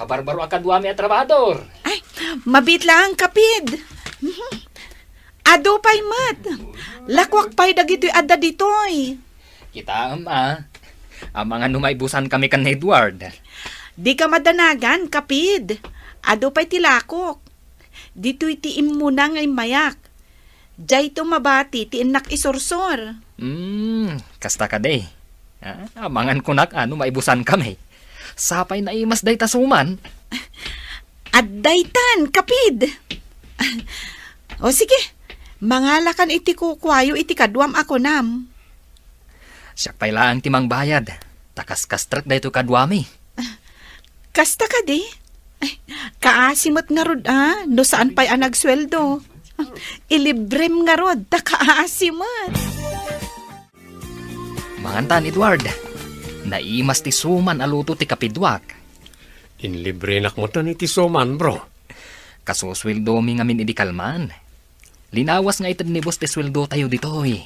Kabarbaro a kaduami a trabahador. Ay, mabiit laeng, Kapid. Mhm. Adu pay met. Lakuak pay dagitoy adda ditoy. Kitaem a. Amangan no maibusankami ken ni Edward. Dika madanagan, Kapid. Adu pay ti lakok. Ditoy ti immuna nga immayak. Dayto mabati ti innak isursor. Hmm, kasta kadi. Ah, amangan kunak a no maibusankami. Sapay naimas dayta suman. Addaytan, Kapid. O sige, mangalakan iti kukuayo iti kaduam a kunam. Siak pay laeng ti mangbayad, ta kaskastrek daytoy kaduami. Kasta kadi? Ay, kaasi met ngarud a, no saan pay a nagsueldo. Ilibrem ngarud, ta kaasi met. Mangantan, Edward. Naimas ti suman a luto ti kapiduak. Inlibrenak metten iti suman, bro. Kasusueldomi ngamin idi kalman. Linawas nga ited ni boss ti sueldotayo ditoy.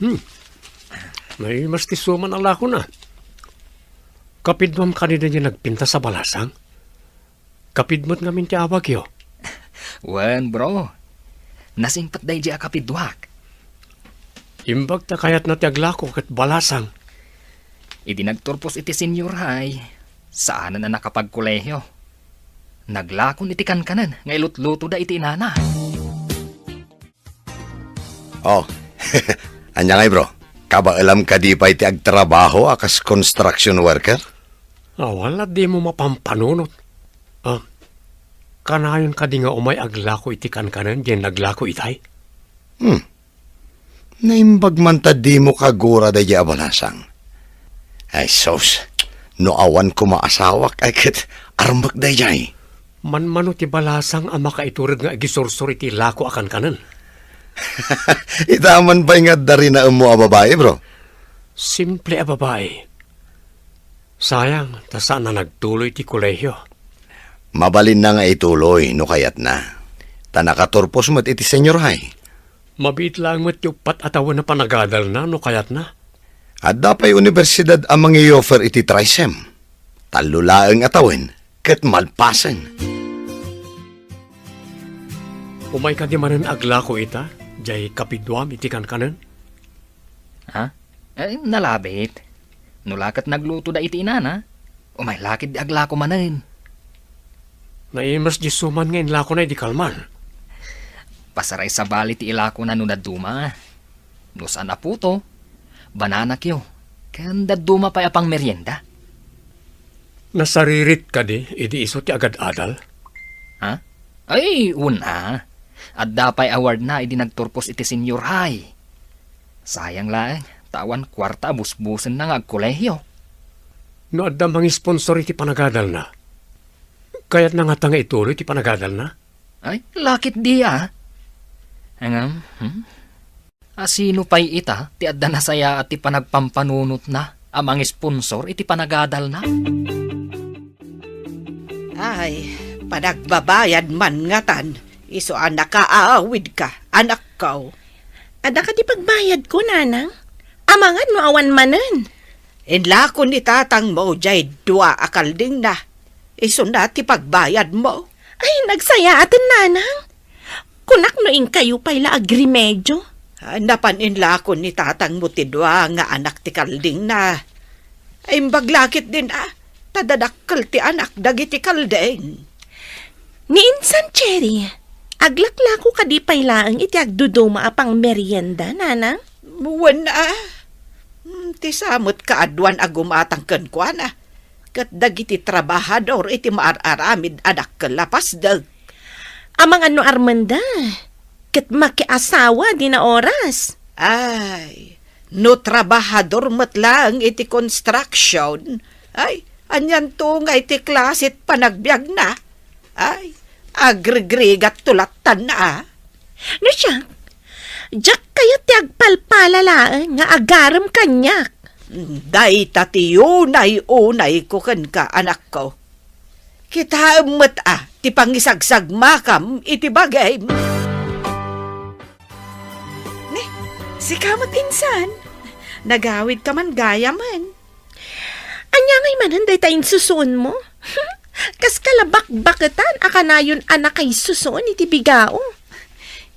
Hmm. Naimas ti suman a lakona. Kapiduam kadi daydiay nagpintas a balasang? Kapid met ngamin ti awagyo? Wen, bro. Nasingpet daydiay a kapiduak. Imbag ta kayatna ti aglako ket balasang. Idi nagturpos iti senior high, saanen a nakapagkolehiyo. Naglakon iti kankanen nga ilutlutoda iti inana. Oh, ania ngay, bro? Kabaelam kadi pay ti agtrabaho a kas construction worker? Awan la dimo mapampanunot. Ah, kanayon kadi nga umay aglako iti kankanen diay naglako itay? Hmm. Naimbag man ta dimo kagura daydiay a balasang. Ay, sus, no awan koma asawak, ay ket armek daydiay. Manmano ti balasang a makaiturod nga agisursor iti lako a kankanen? Ita man pay nga adda rinaemmo a babai, bro? Simple a babai. Sayang, ta saan a nagtuloy ti kolehiyo. Mabalinna nga ituloy no kayatna. Ta nakaturpos met iti senior high. Mabiit laeng met ti uppat a tawen a panagadalna no kayatna. Adda pay universidad a mangi-offer iti TRICEM. Tallo laeng a tawen ket malpasen. Umay kadi manen aglako ita, diay kapiduam iti kankanen? Ha? Ay, nalabit. No la ket naglutoda iti inana, umay la ketdi aglako manen. Naimas diay suman nga inlakona idi kalman. Pasaray sabali ti ilakona no dadduma. No saan a puto, bananakyo, ken dadduma pay a pangmerienda. Nasaririt kadi idi isu ti agad-adal? Ha? Ay, wen a. Adda pay awardna idi nagturpos iti senior high. Sayang laeng, ta awan kuarta a busbusenna nga agkolehiyo. No adda mangisponsor iti panagadalna, kayatna ngata nga ituloy ti panagadalna? Ay, la ketdi a. Ngem, hmm? A, sino pay ita ti adda nasayaat ti panagpampanunotna a mangisponsor iti panagadalna? Ay, panagbabayad man ngatan, isu a nakaawidka, anakko. Adda kadi pagbayadko, nanang? Amangan no awan manen. Inlako ni tatangmo jay dua a kaldingna. Isuna ti pagbayadmo. Ay, nagsayaaten, nanang. Kunak no inkayo pay la agrimedyo. Ah, napan inlako ni tatangmo ti dua nga anak ti kaldingna. Imbag la ketdin a, ta dadakkel ti anak dagiti kalding. Ni insan, Cherry, aglaklako kadi pay laeng iti agduduma a pangmerienda, nanang? Wen a. Hmm, ti sa met kaaduan a gumatang kenkuana, ket dagiti trabahador iti maar-aramid a dakkel a pasdek. Amangan no armenda, ket makiasawa dina oras. Ay, no trabahador met laeng iti construction, ay, anianto nga iti klase ti panagbiagna? Ay, agrigrigatto lattan a. No siak, diak kayat ti agpalpala laeng nga agarem kaniak. Dayta ti unay-unayko kenka, anakko. Kitaem met a ti pangisagsagmakam iti bagim. Ne, sika met insan. Nagawidka man gayamen. Ania ngay manen dayta insusuonmo? Kas kalabakbaketan a kanayon a nakaisusuon iti bigao.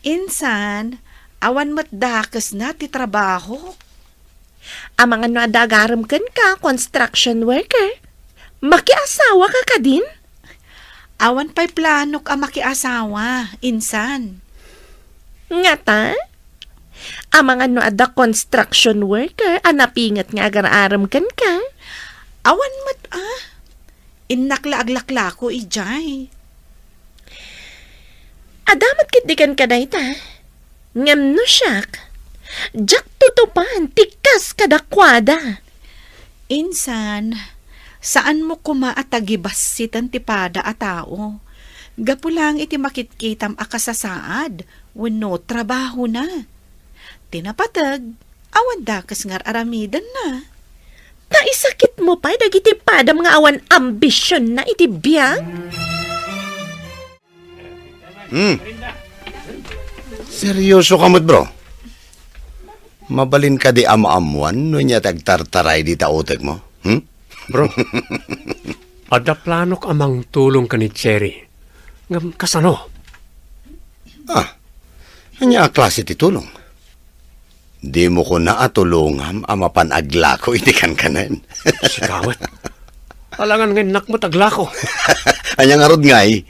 Insan, awan met dakesna ti trabaho. Amangan no adda agarem kenka, construction worker. Makiasawa ka kadin? Awan pay planok a makiasawa, insan. Ngata? Amangan no adda construction worker a napinget nga agar-arem kenka? Awan met a. Innak la aglaklako idiay. Adda met ketdi kenka dayta. Ngem no siak, diak tutupan ti kas kadakuada. Insan, saanmo koma a tagibassiten ti pada a tao, gapu lang iti makitkitam a kasasaad wenno trabahona. Ti napateg, awan dakes nga ar-aramidenna. Ta isakitmo pay dagiti padam nga awan ambisionna iti biag? Hmm. Serioso ka met, bro? Mabalin kadi a maammuan no ania ti agtartaray dita utekmo? Hmm? Bro, adda planok a mangtulong ken ni Cherry. Ngem kasano? Ah, ania a klase ti tulong? Dimo kuna a tulongam a mapan aglako iti kankanen. Sika met. Alangan nga innak met aglako. Ania ngarud ngay?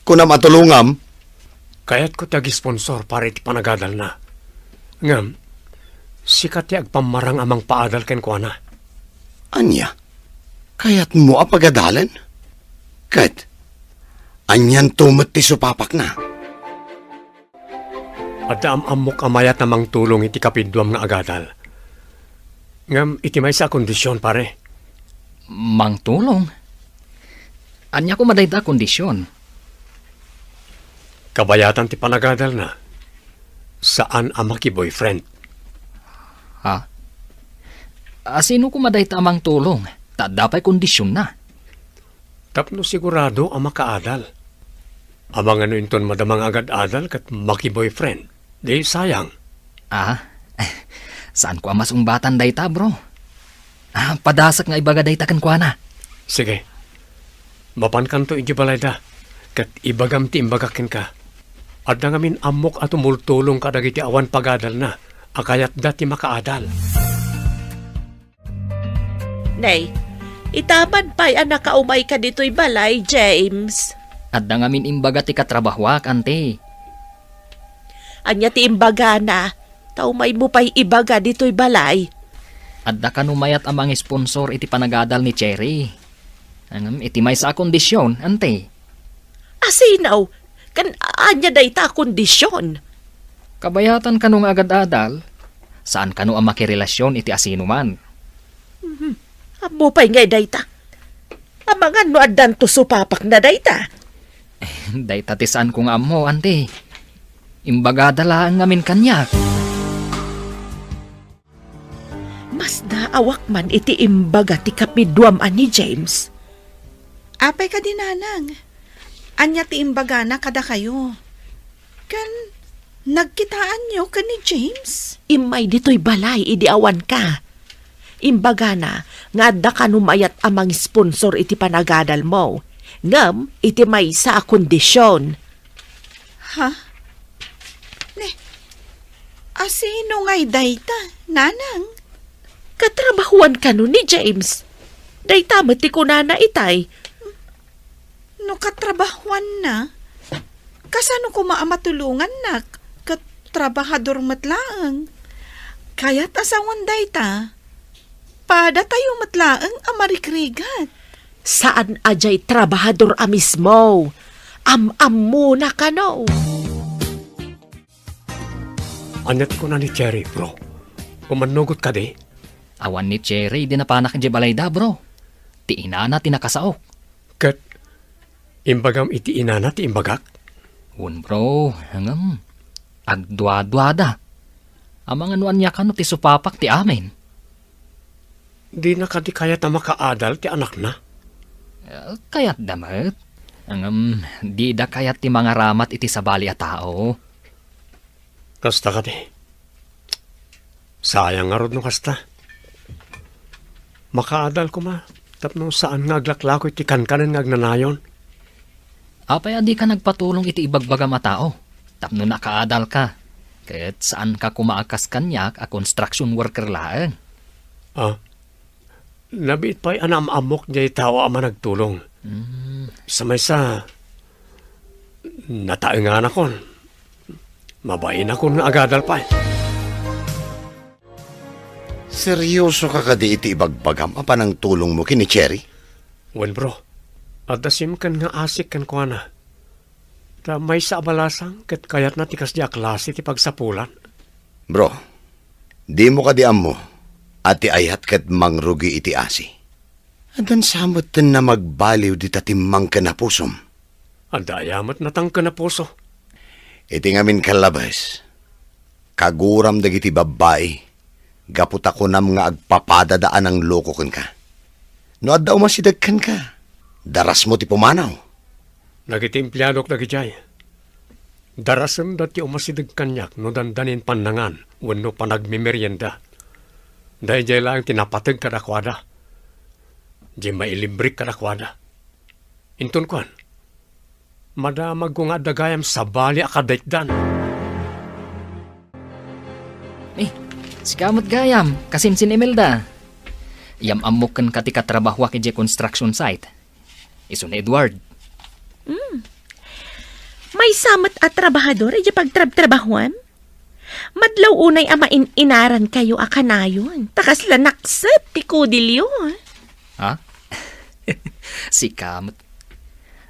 Kunam a tulongam? Kayatko ti agisponsor para iti panagadalna. Ngem, sika ti agpammarang a mangpaadal kenkuana. Ania? Kayatmo a pagadalen? Ket, anianto met ti supapakna? Adda am-ammok a mayat a mangtulong iti kapidduam nga agadal. Ngem iti maysa a kondision, pare. Mangtulong? Ania koma dayta a kondision? Kabayatan ti panagadalna, saan a maki-boyfriend. Ha? A, sino koma dayta a mangtulong? Ta adda pay kondisionna. Tapno sigurado a makaadal. Amangan no inton madama nga agad-adal ket maki-boyfriend, di sayang. Ah, saanko a masungbatan dayta, bro. Ah, padasek nga ibaga dayta kenkuana. Sige. Mapankanto idiay balayda, ket ibagam ti imbagak kenka. Adda ngamin ammok a tumultulong kadagiti awan pagadalna a kayatda ti makaadal. Nay, ita man pay a nakaumayka ditoy balay, James. Adda ngamin imbaga ti katrabahoak, anti. Ania ti imbagana? Ta umaymo pay ibaga ditoy balay. Adda kano mayat a mangisponsor iti panagadal ni Cherry. Ngem iti maysa a kondision, anti. A sino? Ken ania dayta a kondision? Kabayatan kano nga agad-adal, saan kano a makirelasyon iti asinoman. Mhm. Ammo pay ngay dayta. Amangan no addanto supapakna dayta. Dayta ti saanko nga ammo, anti. Imbagada laeng ngamin kaniak. Masdaawak man iti imbaga ti kapiduam a ni James. Apay kadi, nanang? Ania ti imbagana kadakayo? Ken nagkitaanyo ken ni James? Immay ditoy balay idi awanka. Imbagana nga adda kano mayat a mangisponsor iti panagadalmo, ngem iti maysa a kondision. Ha? Ne, asino ngay dayta, nanang? Katrabahuan kano ni James. Dayta met ti kunana itay. No katrabahuanna, kasano koma a matulongannak ket trabahador met laeng? Kayat a sawen dayta, padatayo met laeng a marikrigat. Saan a diay trabahador a mismo. Am-ammona kano. Ania ti kuna ni Cherry, bro? Umannugot kadi? Awan ni Cherry idi napanak idiay balayda, bro. Ti inana ti nakasaok. Ket imbagam iti inana ti imbagak? Wen, bro, ngem agduaduada. Amangan no ania kano ti supapak ti amin. Dina kadi kayat a makaadal ti anakna? Eh, kayatda met. Ngem dida kayat ti mangaramat iti sabali a tao. Kasta kadi. Sayang ngarud no kasta. Makaadal koma tapno saan nga aglaklako iti kankanen nga agnanayon. Apay a dika nagpatulong iti ibagbagam a tao tapno nakaadalka, ket saanka koma a kas kaniak a construction worker laeng? Ah, nabiit pay a naam-ammok diay tao a managtulong. Mm. Sa maysa, nataenganakon. Mabainakon nga agadal pay. Serioso ka kadi iti ibagbagam a panangtulongmo ken ni Cherry? Wen, bro. Adda simken nga asik kenkuana. Ta maysa a balasang ket kayatna ti kasdi a klase ti pagsapulan. Bro, dimo kadi ammo a ti ayat ket mangrugi iti asi? Addan sa metten a magbaliw dita timmangken a pusom. Adda aya met natangken a puso? Iti ngamin kallabes, kaguram dagiti babbai gapu ta kunam nga agpapadada a nangloko kenka. No adda umasideg kenka, darasmo ti pumanaw. Dagiti empleadok dagidiay, darasenda ti umasideg kaniak no dandanin pannangan wenno panagmemerienda. Daydiay laeng ti napateg kadakuada. Diay mailibrek kadakuada. Inton kuan, madamagko nga adda gayam sabali a kadaitdan. Eh, sika met gayam, kasinsin Imelda. Yam-ammok kenka ti katrabahuak idiay construction site. Isu ni Edward. Hmm. Maysa met a trabahador idiay pagtrabtrabahuam? Madlaw unay a main-inarankayo a kanayon, ta kasla nakset ti kudilyo. Ha? Sika met.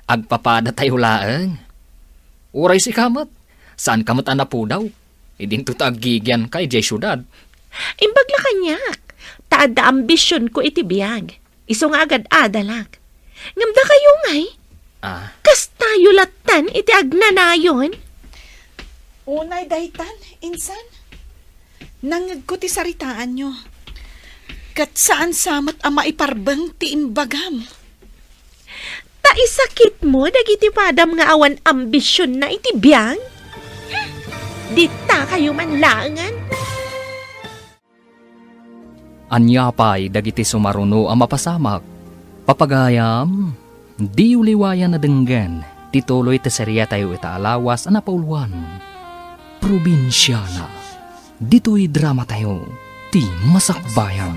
Agpapadatayo laeng. Uray sika met, saanka met a napudaw. Idinto ta aggigianka idiay siudad. Imbag la kaniak, ta adda ambisionko iti biag. Isu nga agad-adalak. Ngem dakayo ngay? Ah. Kastayo lattan iti agnanayon? Unay daytan, insan. Nangngegko ti saritaanyo. Ket saan sa met a maiparbeng ti imbagam. Ta isakitmo dagiti padam nga awan ambisionna iti biag? Dittakayo man laengen. Ania pay dagiti sumaruno a mapasamak? Papagayam, diyo liwayan a denggen ti tuloy ti seriatayo ita a lawas a napauluan, Probinsiana. Ditoy dramatayo, ti Masakbayan.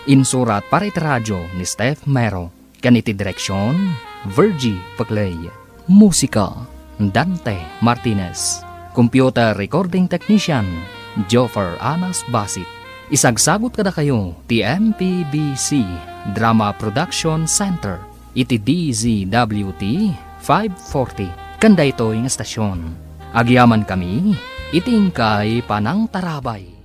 Insurat para iti radio ni Steph Mero. Ken iti direksion, Virgie Paclay. Musika, Dante Martinez. Computer recording technician, Joffer Anas Basit. Isagsagut kadakayo ti M P B C Drama Production Center iti D Z W T five forty. Ken daytoy nga estasion, agyamankami iti inkay panangtarabay.